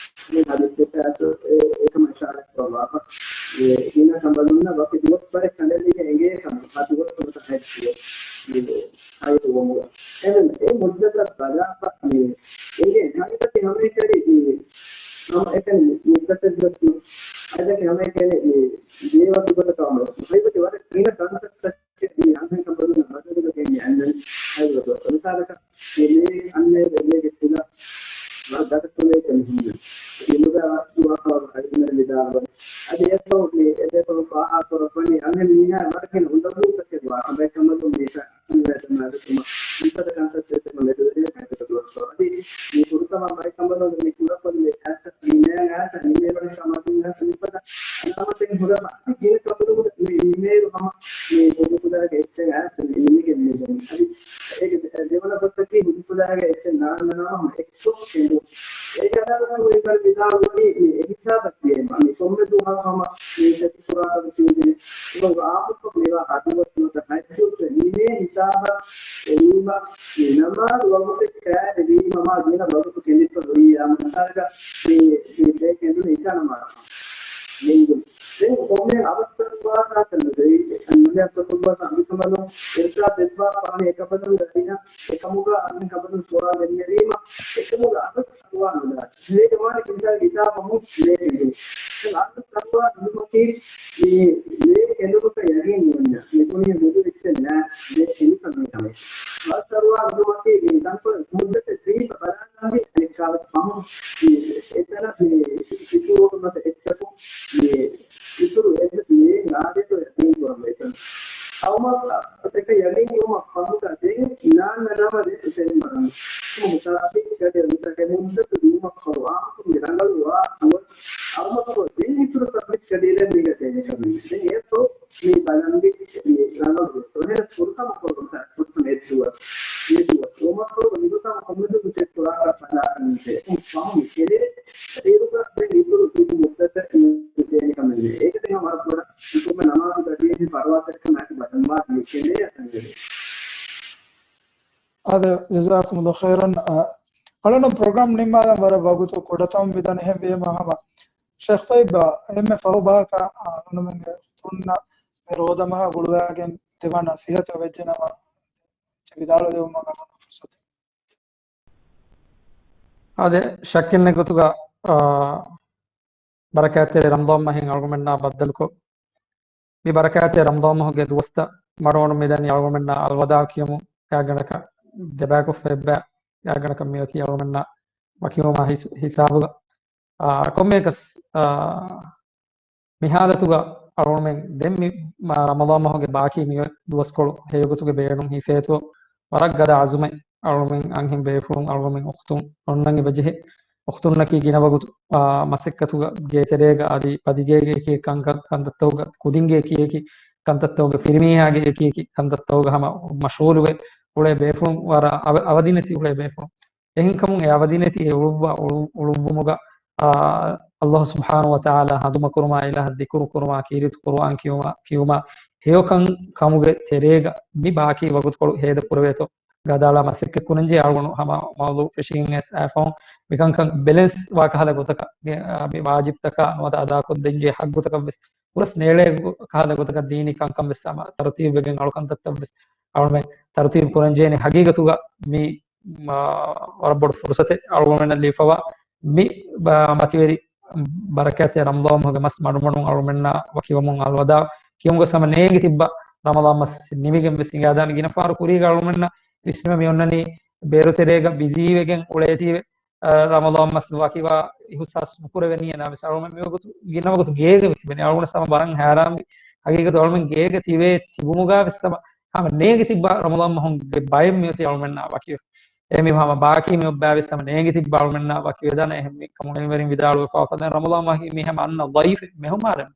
މި ހަދީސްތަކާ އެ، އެކަމަށް އިޝާރާތް ކުރައްވާފަ. އެ ގިނަ ކަނބަލުންނަށް ވަކި ދުވަސްވަރެއް ކަނޑައެޅިގެން އެނގޭ ކަމަށް ހަ ދުވަސްވަރު ހައިދު ހައިދު ވުމުގަ. އެހެން އެ މުއްދަތަށް ބަލާފަ މި އެނގޭ ހަގީގަތީ ހަމައެކަނި ހަމައެކަނި މުއްދަތެއް ދުވަސް ނޫން. ހަގީގަތީ ހަމައެކަނި މި ދޭވަތު ގޮތަކަށް ހައިދު ވަރަށް ގިނަ ކަންތައްތައް މި އަންހެން ކަނބަލުން ބަދަލުވެގެން މި އަންނަނީ ހައިދު ދުވަސް. މިސާލަކަށް މި މޭ އަންނައިރު އެ މޭގެ ކުލަ ވަރަށް ގަދަ ކުލައެއް މި ހިންގި. އެ މުދާ ވާހަކަ ވަރަށް ހައިދު މެން ވިދާޅުވަނީ. އަދި އެއަށްފަހު މި އެ ދެފަހު ފާހަގަ ކުރައްވަނީ އަންހެން މީހާ ވަރަށް ގިނަ އުނދަގޫތަކެއް ވާ ކަމަށް ކަމަލު މީހާ މިފަދަ ކަންތައްތައް ދެކުމަށް މެދުވެރި ކަންތަކަށް ދުވަސްވަރު. އަދި މި ފުރަތަމަ ބައިކަނބަލުން މި ކުޑަކޮށްލި އައިސަ މި މޭ އައިސަ މި މޭ ވަނީ ކަމާދުން އައިސަ މިފަދަ އަލާމަތެއް ހުރަމަ އަދި ގިނަ ކަނބަލުން މި މޭ ހަމަ މި ހުދުކުލާގެ އެއްޗެއް އައިސަ މި ނިމިގެން މި ދެނީ. އަދި އޭގެ ދެވަނަ ގޮތަކީ ހުދުކުލާގެ އެއްޗެއް ނާންނަ ނަމަ ހަމަ އެއްކޮށް ކެނޑުން. އޭގެ އަލާމަތު އެކަން ވިދާޅުވަނީ މި އެހިސާބަށް ދިޔައިމަ މި ކޮންމެ ދުވަހަކު ހަމަ މި ތެދުކުރާކަށް ވެސް މި ދެނީ. އެކަމުގަ އާއްމުކޮށް މިވާ ހަ ދުވަސް ނުވަތަ ހައިދު ދުވަސް މި މޭ ހިސާބަށް އެރީމަ މި ނަމާދު ވަގުތެއް ކައިރިވީމަ މާ ގިނަ ވަގުތު ކެނޑިފަ ހުރިއްޔާ މިސާލަކަށް މި، މި ދޭ ކެނޑުނު އިޝާ ނަމާދު ނިންގުން. ދެން ކޮންމެ އަވަސް ސަތުވާތާކަށް ނުދެވި، އެކަން ނުލެއް ސަތުވާތާ މިކަމަލު އިރްޝާދް ދެއްވާ ފާނެ އެކަބަލުން ދަރިނަ އެކަމުގަ އަންހެން ކަބަލުން ސުވާލެއް ނެރީމަ އެކަމުގަ އަވަސް ސަތުވާ ނުދާ. ހޭގެ ވާނެ ކިންސާގެ ހިސާބަށް ހުން ލޭ ކެނޑުން. ދެން އަވަސް ސަތުވާ ނުދުމަކީ މި ލޭ ކެނޑުމަކަށް ޔަގީން ނުވަންޏާ. މިކުނި ހުދު އެއްޗެއް ނާ ލޭ ކެނޑިފަ މީ ހަމަ. އަވަސް ސަތުވާ ނުދުމަކީ މި ތަންކޮޅެއް މުއްދަތެއް ދީފަ ބަލާ އަންހެން އަނެއްކާވެސް ފަހުން މި އެތަނަށް މި ސިކުރުވަމުން މަސަ އެއްޗަކު މި އިތުރު އެއްވެސް މި ނާދޭތޯ ޔަގީން ކުރަން ވެއްޖެ. އައުމަށް ތެކަ ޔަގީން ކުރުމަށް ފަހުގަ ދެން ނާންނަ ނަމަ ދެން އެތެރެން ވަރަން. ހަމަ ސައްބީސް ގަޑިއަށް މިތަކެއް މުއްދަތު ދިއުމަށްފަހު އާއްމުކޮށް މި ރަނގަޅު ވާ ދުވަސް އައުމަށްފަހު ދެން އިތުރު ސައްބީސް ގަޑިއެއް މީގަ ދޭނެ ކަމެއް ނެތް. ދެން އެއަށްފަހު މި ބަލަންވީ މި ރަނގަޅު ދުވަސް. އެހެނަސް ފުރަތަމަ ކޮޅުން ފުރަތަމަ އެއްދުވަސް. އެއްދުވަސް. އެއަށްފަހު މިފުރަތަމަ ކޮންމެ ދުވަސް ކުރާކަށް ބަލާކަށް ނުޖެހޭ. އެކަމަކު ފަހު މި ކެނޑޭ. އޭރުގަ ދެން އިތުރު ދިގު މުއްދަތެއް ދޭނެ ކަމެއް ނެތް. އޭގެ ތެރޭ ވަރަށް ބޮޑަށް އިތުރުމެ ނަމާދު ގަޑިއެއް ފަރުވާތަކަށް ނާކި ބަލަންވާ މި ކެނޑޭ އަތަންވެރި. އާދެ، ޖަޒާކުމުﷲ ޚައިރަން. އަޅުން ޕްރޮގްރާމް ނިންމާލަން ވަރަށް ވަގުތު ކުޑަތައް ވެދާނެ ހެންވީމަ ހަމަ ޝޭޚް ތައްޔިބް އެންމެ ފަހު ބަޔަކަށް އަޅުންމެންގެ އުޚްތުންނަށް މި ރޯދަމަހާ ގުޅުވައިގެން ދެވަނަ ނަސީހަތެއް ވެއްޖެނަމަ ވިދާޅުވެދެވުމަށް އަޅުން ފުރުސަތެއް. އާދެ، ޝައްކެއްނެތް ގޮތުގަ، އާ، ބަރަކާތްތެރި ރަމަޟާން މަހިން އަޅުގަނޑުމެންނާ ބައްދަލުކޮށް، މި ބަރަކާތްތެރި ރަމަޟާން މަހުގެ ދުވަސްތައް މަޑުމަޑުން މިދަނީ އަޅުގަނޑުމެންނާ އަލްވަދާޢު ކިޔަމުން ގާތްގަނޑަކަށް ދެބަޔަކު އެއްބަޔަށް ގާތްގަނޑަކަށް މިއޮތީ އަޅުގަނޑުމެންނާ ވަކިވުމާ ހިސް-، ހިސާބުގަ. އާ، ކޮންމެއަކަސް، އާ، މި ހާލަތުގަ އަޅުގަނޑުމެން ދެން މި މަ-، ރަމަޟާން މަހުގެ ބާކީ މި ދުވަސްކޮޅު ހެޔޮގޮތުގެ ބޭނުން ހިފޭތޯ ވަރަށް ގަދަ އަޒުމެއް އަޅުގަނޑުމެން އަންހެން ބޭފުޅުން އަޅުގަނޑުމެން އުޚްތުން އޮންނަން އެބަޖެހޭ. އުޚްތުންނަކީ ގިނަވަގުތު، އާ، މަސައްކަތުގަ ގޭތެރޭގަ އަދި ބަދިގޭގެ އެކި ކަންކަން، ކަންތައްތަކުގަ ކުދިންގެ އެކި އެކި ކަންތައްތަކުގަ ފިރިމީހާގެ އެކި އެކި ކަންތައްތަކުގަ ހަމަ މަޝްޣޫލުވެ އުޅޭ ބޭފުޅުން ވަރަށް އަވަ-، އަވަދިނެތި އުޅޭ ބޭފުޅުން. އެހެންކަމުން އެ އަވަދިނެތި އެ އުޅުއްވާ އުޅު-، އުޅުއްވުމުގަ، އާ، އައްލާހު ސުބްޙާނަހު ވަތަޢާލާ ހަނދުމަކުރުމާ، އިލާހަށް ޛިކުރު ކުރުމާ، ކީރިތި ޤުރުއާން ކިޔުމާ، ކިޔުމާ، ހެޔޮކަން ކަމުގެ ތެރޭގަ މި ބާކީ ވަގުތުކޮޅު ހޭދަ ކުރެވޭތޯ ގަދައަޅާ މަސައްކަތް ކުރަންޖެހޭ. އަޅުގަނޑު ހަމަ މައުޟޫޢު ފެށިގެން އައިސް އައިފަހުން މިކަންކަން ބެލެންސް ވާ ކަހަލަ ގޮތަކަށް، ގެ-، އާ، މި ވާޖިބްތަކާ ނުވަތަ އަދާކޮށްދޭންޖެހޭ ހައްގުތަކަށް ވެސް ހުރަސް ނޭޅޭ ކަހަލަ ގޮތަކަށް ދީނީ ކަންކަން ވެސް ހަމަ ތަރުތީބުވެގެން އަޅުކަންތައްތައް ވެސް އަޅުމެ ތަރުތީބު ކުރަންޖެހޭނެ. ހަގީގަތުގަ މި، މާ، ވަރަށް ބޮޑު ފުރުސަތެއް އަޅުގަނޑުމެންނަށް ލިބިފަވާ މި ބަ-، މަތިވެރި ބަރަކާތްތެރި ރަމަޟާން މަހުގެ މަސް މަޑުމަޑުން އަޅުމެންނާ ވަކިވަމުން އަލްވަދާޢު ކިޔަމުގަ ހަމަ ނޭނގި ތިއްބަ ރަމަޟާން މަސް ނިމިގެން ވެސް ހިނގާދާނެ. ގިނަ ފަހަރު ކުރީގަ އަޅުމެންނަށް ވިސްނުމެއް މި އޮންނަނީ ބޭރުތެރޭގަ ބިޒީވެގެން އުޅޭތީވެ، އަ، ރަމަޟާން މަސް ވަކިވާ އިހުސާސް ނުކުރެވެނީ އަނާ ވެސް އަޅުމެން މިވަގުތު ގިނަވަގުތު ގޭގަ މި ތިބެނީ. އަޅުގަނޑަށް ހަމަ ވަރަށް ހައިރާންވި. ހަގީގަތު އަޅުމެން ގޭގަ ތިބޭ ތިބުމުގަ ވެސް ހަމަ ހަމަ ނޭނގި ތިއްބަ ރަމަޟާން މަހުގެ ބައެއް މިއޮތީ އަޅުމެންނާ ވަކިވެ. އެ މި ހަމަ ބާކީ މި އޮއްބާ ވެސް ހަމަ ނޭނގި ތިއްބަ އަޅުމެންނާ ވަކިވެދާނެ. އެހެން މި ކަމުން އެންވެރިން ވިދާޅުވެފަ ފަދަ ރަމަޟާން މަހީ މި ހަމަ އަންނަ ޟައިފެއް މެހުމާނެއް.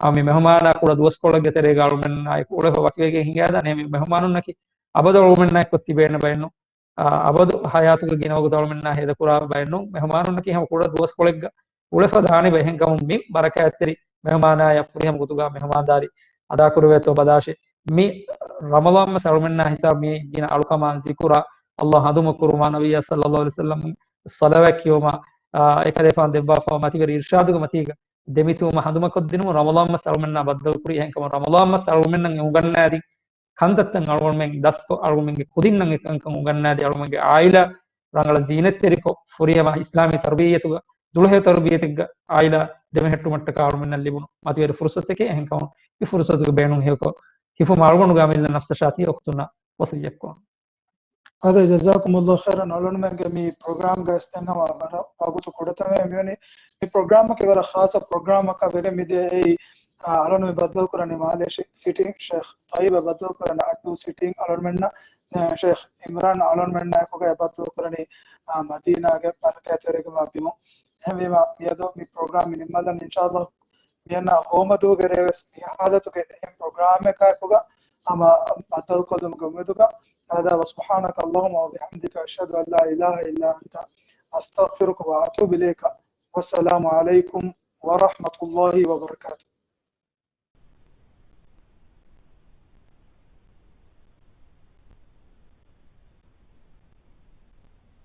ހަމަ މި މެހުމާނާ ކުޑަ ދުވަސްކޮޅެއްގެ ތެރޭގަ އަޅުމެންނާއެކު އުޅެފަ ވަކިވެގެން ހިނގާދާނެ. އެ މި މެހުމާނުންނަކީ އަބަދު އަޅުމެންނާއެކު ތިބޭނެ ބައެއްނު. އާ، އަބަދު ހަޔާތުގަ ގިނަވަގުތު އަޅުމެންނާ ހޭދަކުރާ ބައެއްނު. މެހުމާނުންނަކީ ހަމަ ކުޑަ ދުވަސްކޮޅެއްގަ އުޅެފަ ދާނެބަ. އެހެންކަމުން މި ބަރަކާތްތެރި މެހުމާނާޔަށް ފުރިހަމަ ގޮތުގަ މެހުމާންދާރީ އަދާކުރެވޭތޯ ބަލާށޭ. މި ރަމަޟާން މަސް އަޅުމެންނާ ހިސާބު މި ގިނަ އަޅުކަމާ ޒިކުރާ، ﷲ ހަނދުމަ ކުރުމާ، ނަބިއްޔާ ޞައްލަﷲު ޢަލައިހި ވަސައްލަމް ޞަލަވާތް ކިޔުމާ، އާ، އެކަލޭފާނު ދެއްވާފަ މަތިވެރި އިރްޝާދުގެ މަތީގަ ދެމިތިބުމަށް ހަނދުމަކޮށްދިނުމަށް ރަމަޟާން މަސް އަޅުމެންނާ ބައްދަލުކުރީ. އެހެންކަމުން ރަމަޟާން މަސް އަޅުމެންނަށް އެ އުނގަންނާދިން ކަންތައްތައް އަޅުގަނޑުމެން ދަސްކޮށް، އަޅުގަނޑުމެންގެ ކުދިންނަށް އެކަންކަން އުނގަންނާދީ، އަޅުގަނޑުމެންގެ އާއިލާ ރަނގަޅަށް ޒީނަތްތެރިކޮށް، ފުރިހަމަ އިސްލާމީ ތަރުބިއްޔަތުގަ، ދުޅަހެޔޮ ތަރުބިއްޔަތެއްގަ އާއިލާ ދެމެހެއްޓުމަށްޓަކާ އަޅުގަނޑުމެންނަށް ލިބުނު މަތިވެރި ފުރުސަތެކޭ. އެހެންކަމުން މި ފުރުސަތުގެ ބޭނުން ހެޔޮކޮށް، ހިފުމަށް އަޅުގަނޑުގެ އަމިއްލަ ނަފްސަށާ ތިޔަ އުޚްތުންނަށް ވަޞިއްޔަތްކުރަން. އާދެ، ޖަޒާކުމުﷲ ޚައިރަން. އަޅުގަނޑުމެންގެ މި ޕްރޮގްރާމްގަ އައިސް ދެން ހަމަ ވަރަށް ވަގުތު ކުޑަތަމައޭ މިވަނީ. މި ޕްރޮގްރާމަކީ ވަރަށް ޚާއްޞަ ޕްރޮގްރާމަކަށް ވެގެން މިދިޔަ އެއީ، އާ، އަޅުގަނޑު މި ބައްދަލުކުރަނީ މާލޭ ޝި-، ސިޓިން ޝޭޚް ޠައްޔިބަށް ބައްދަލުކުރަނީ އައްޑޫ ސިޓިން އަޅުގަނޑުމެންނަށް، އާ، ޝޭޚް އިމްރާން އަޅުގަނޑުމެންނާ އެކުގައި ބައްދަލުކުރަނީ، އާ، މަދީނާގެ ބަރަކާތްތެރިކަމާ ބިމުން. އެހެންވީމަ، މިއަދު މި ޕްރޮގްރާމް މި ނިންމާލަން އިންޝާﷲ. މިއަންނަ ހޯމަދުވަހުގެ ރޭވެސް މި ހާލަތުގެ އެހެން ޕްރޮގްރާމެއް އެކުގަ ހަމަ ބައްދަލުކޮށްލުމުގެ އުއްމީދުގަ އަދާ، وسبحانك اللهم وبحمدك، أشهد أن لا إله إلا أنت، أستغفرك وأتوب إليك. والسلام عليكم ورحمة الله وبركاته.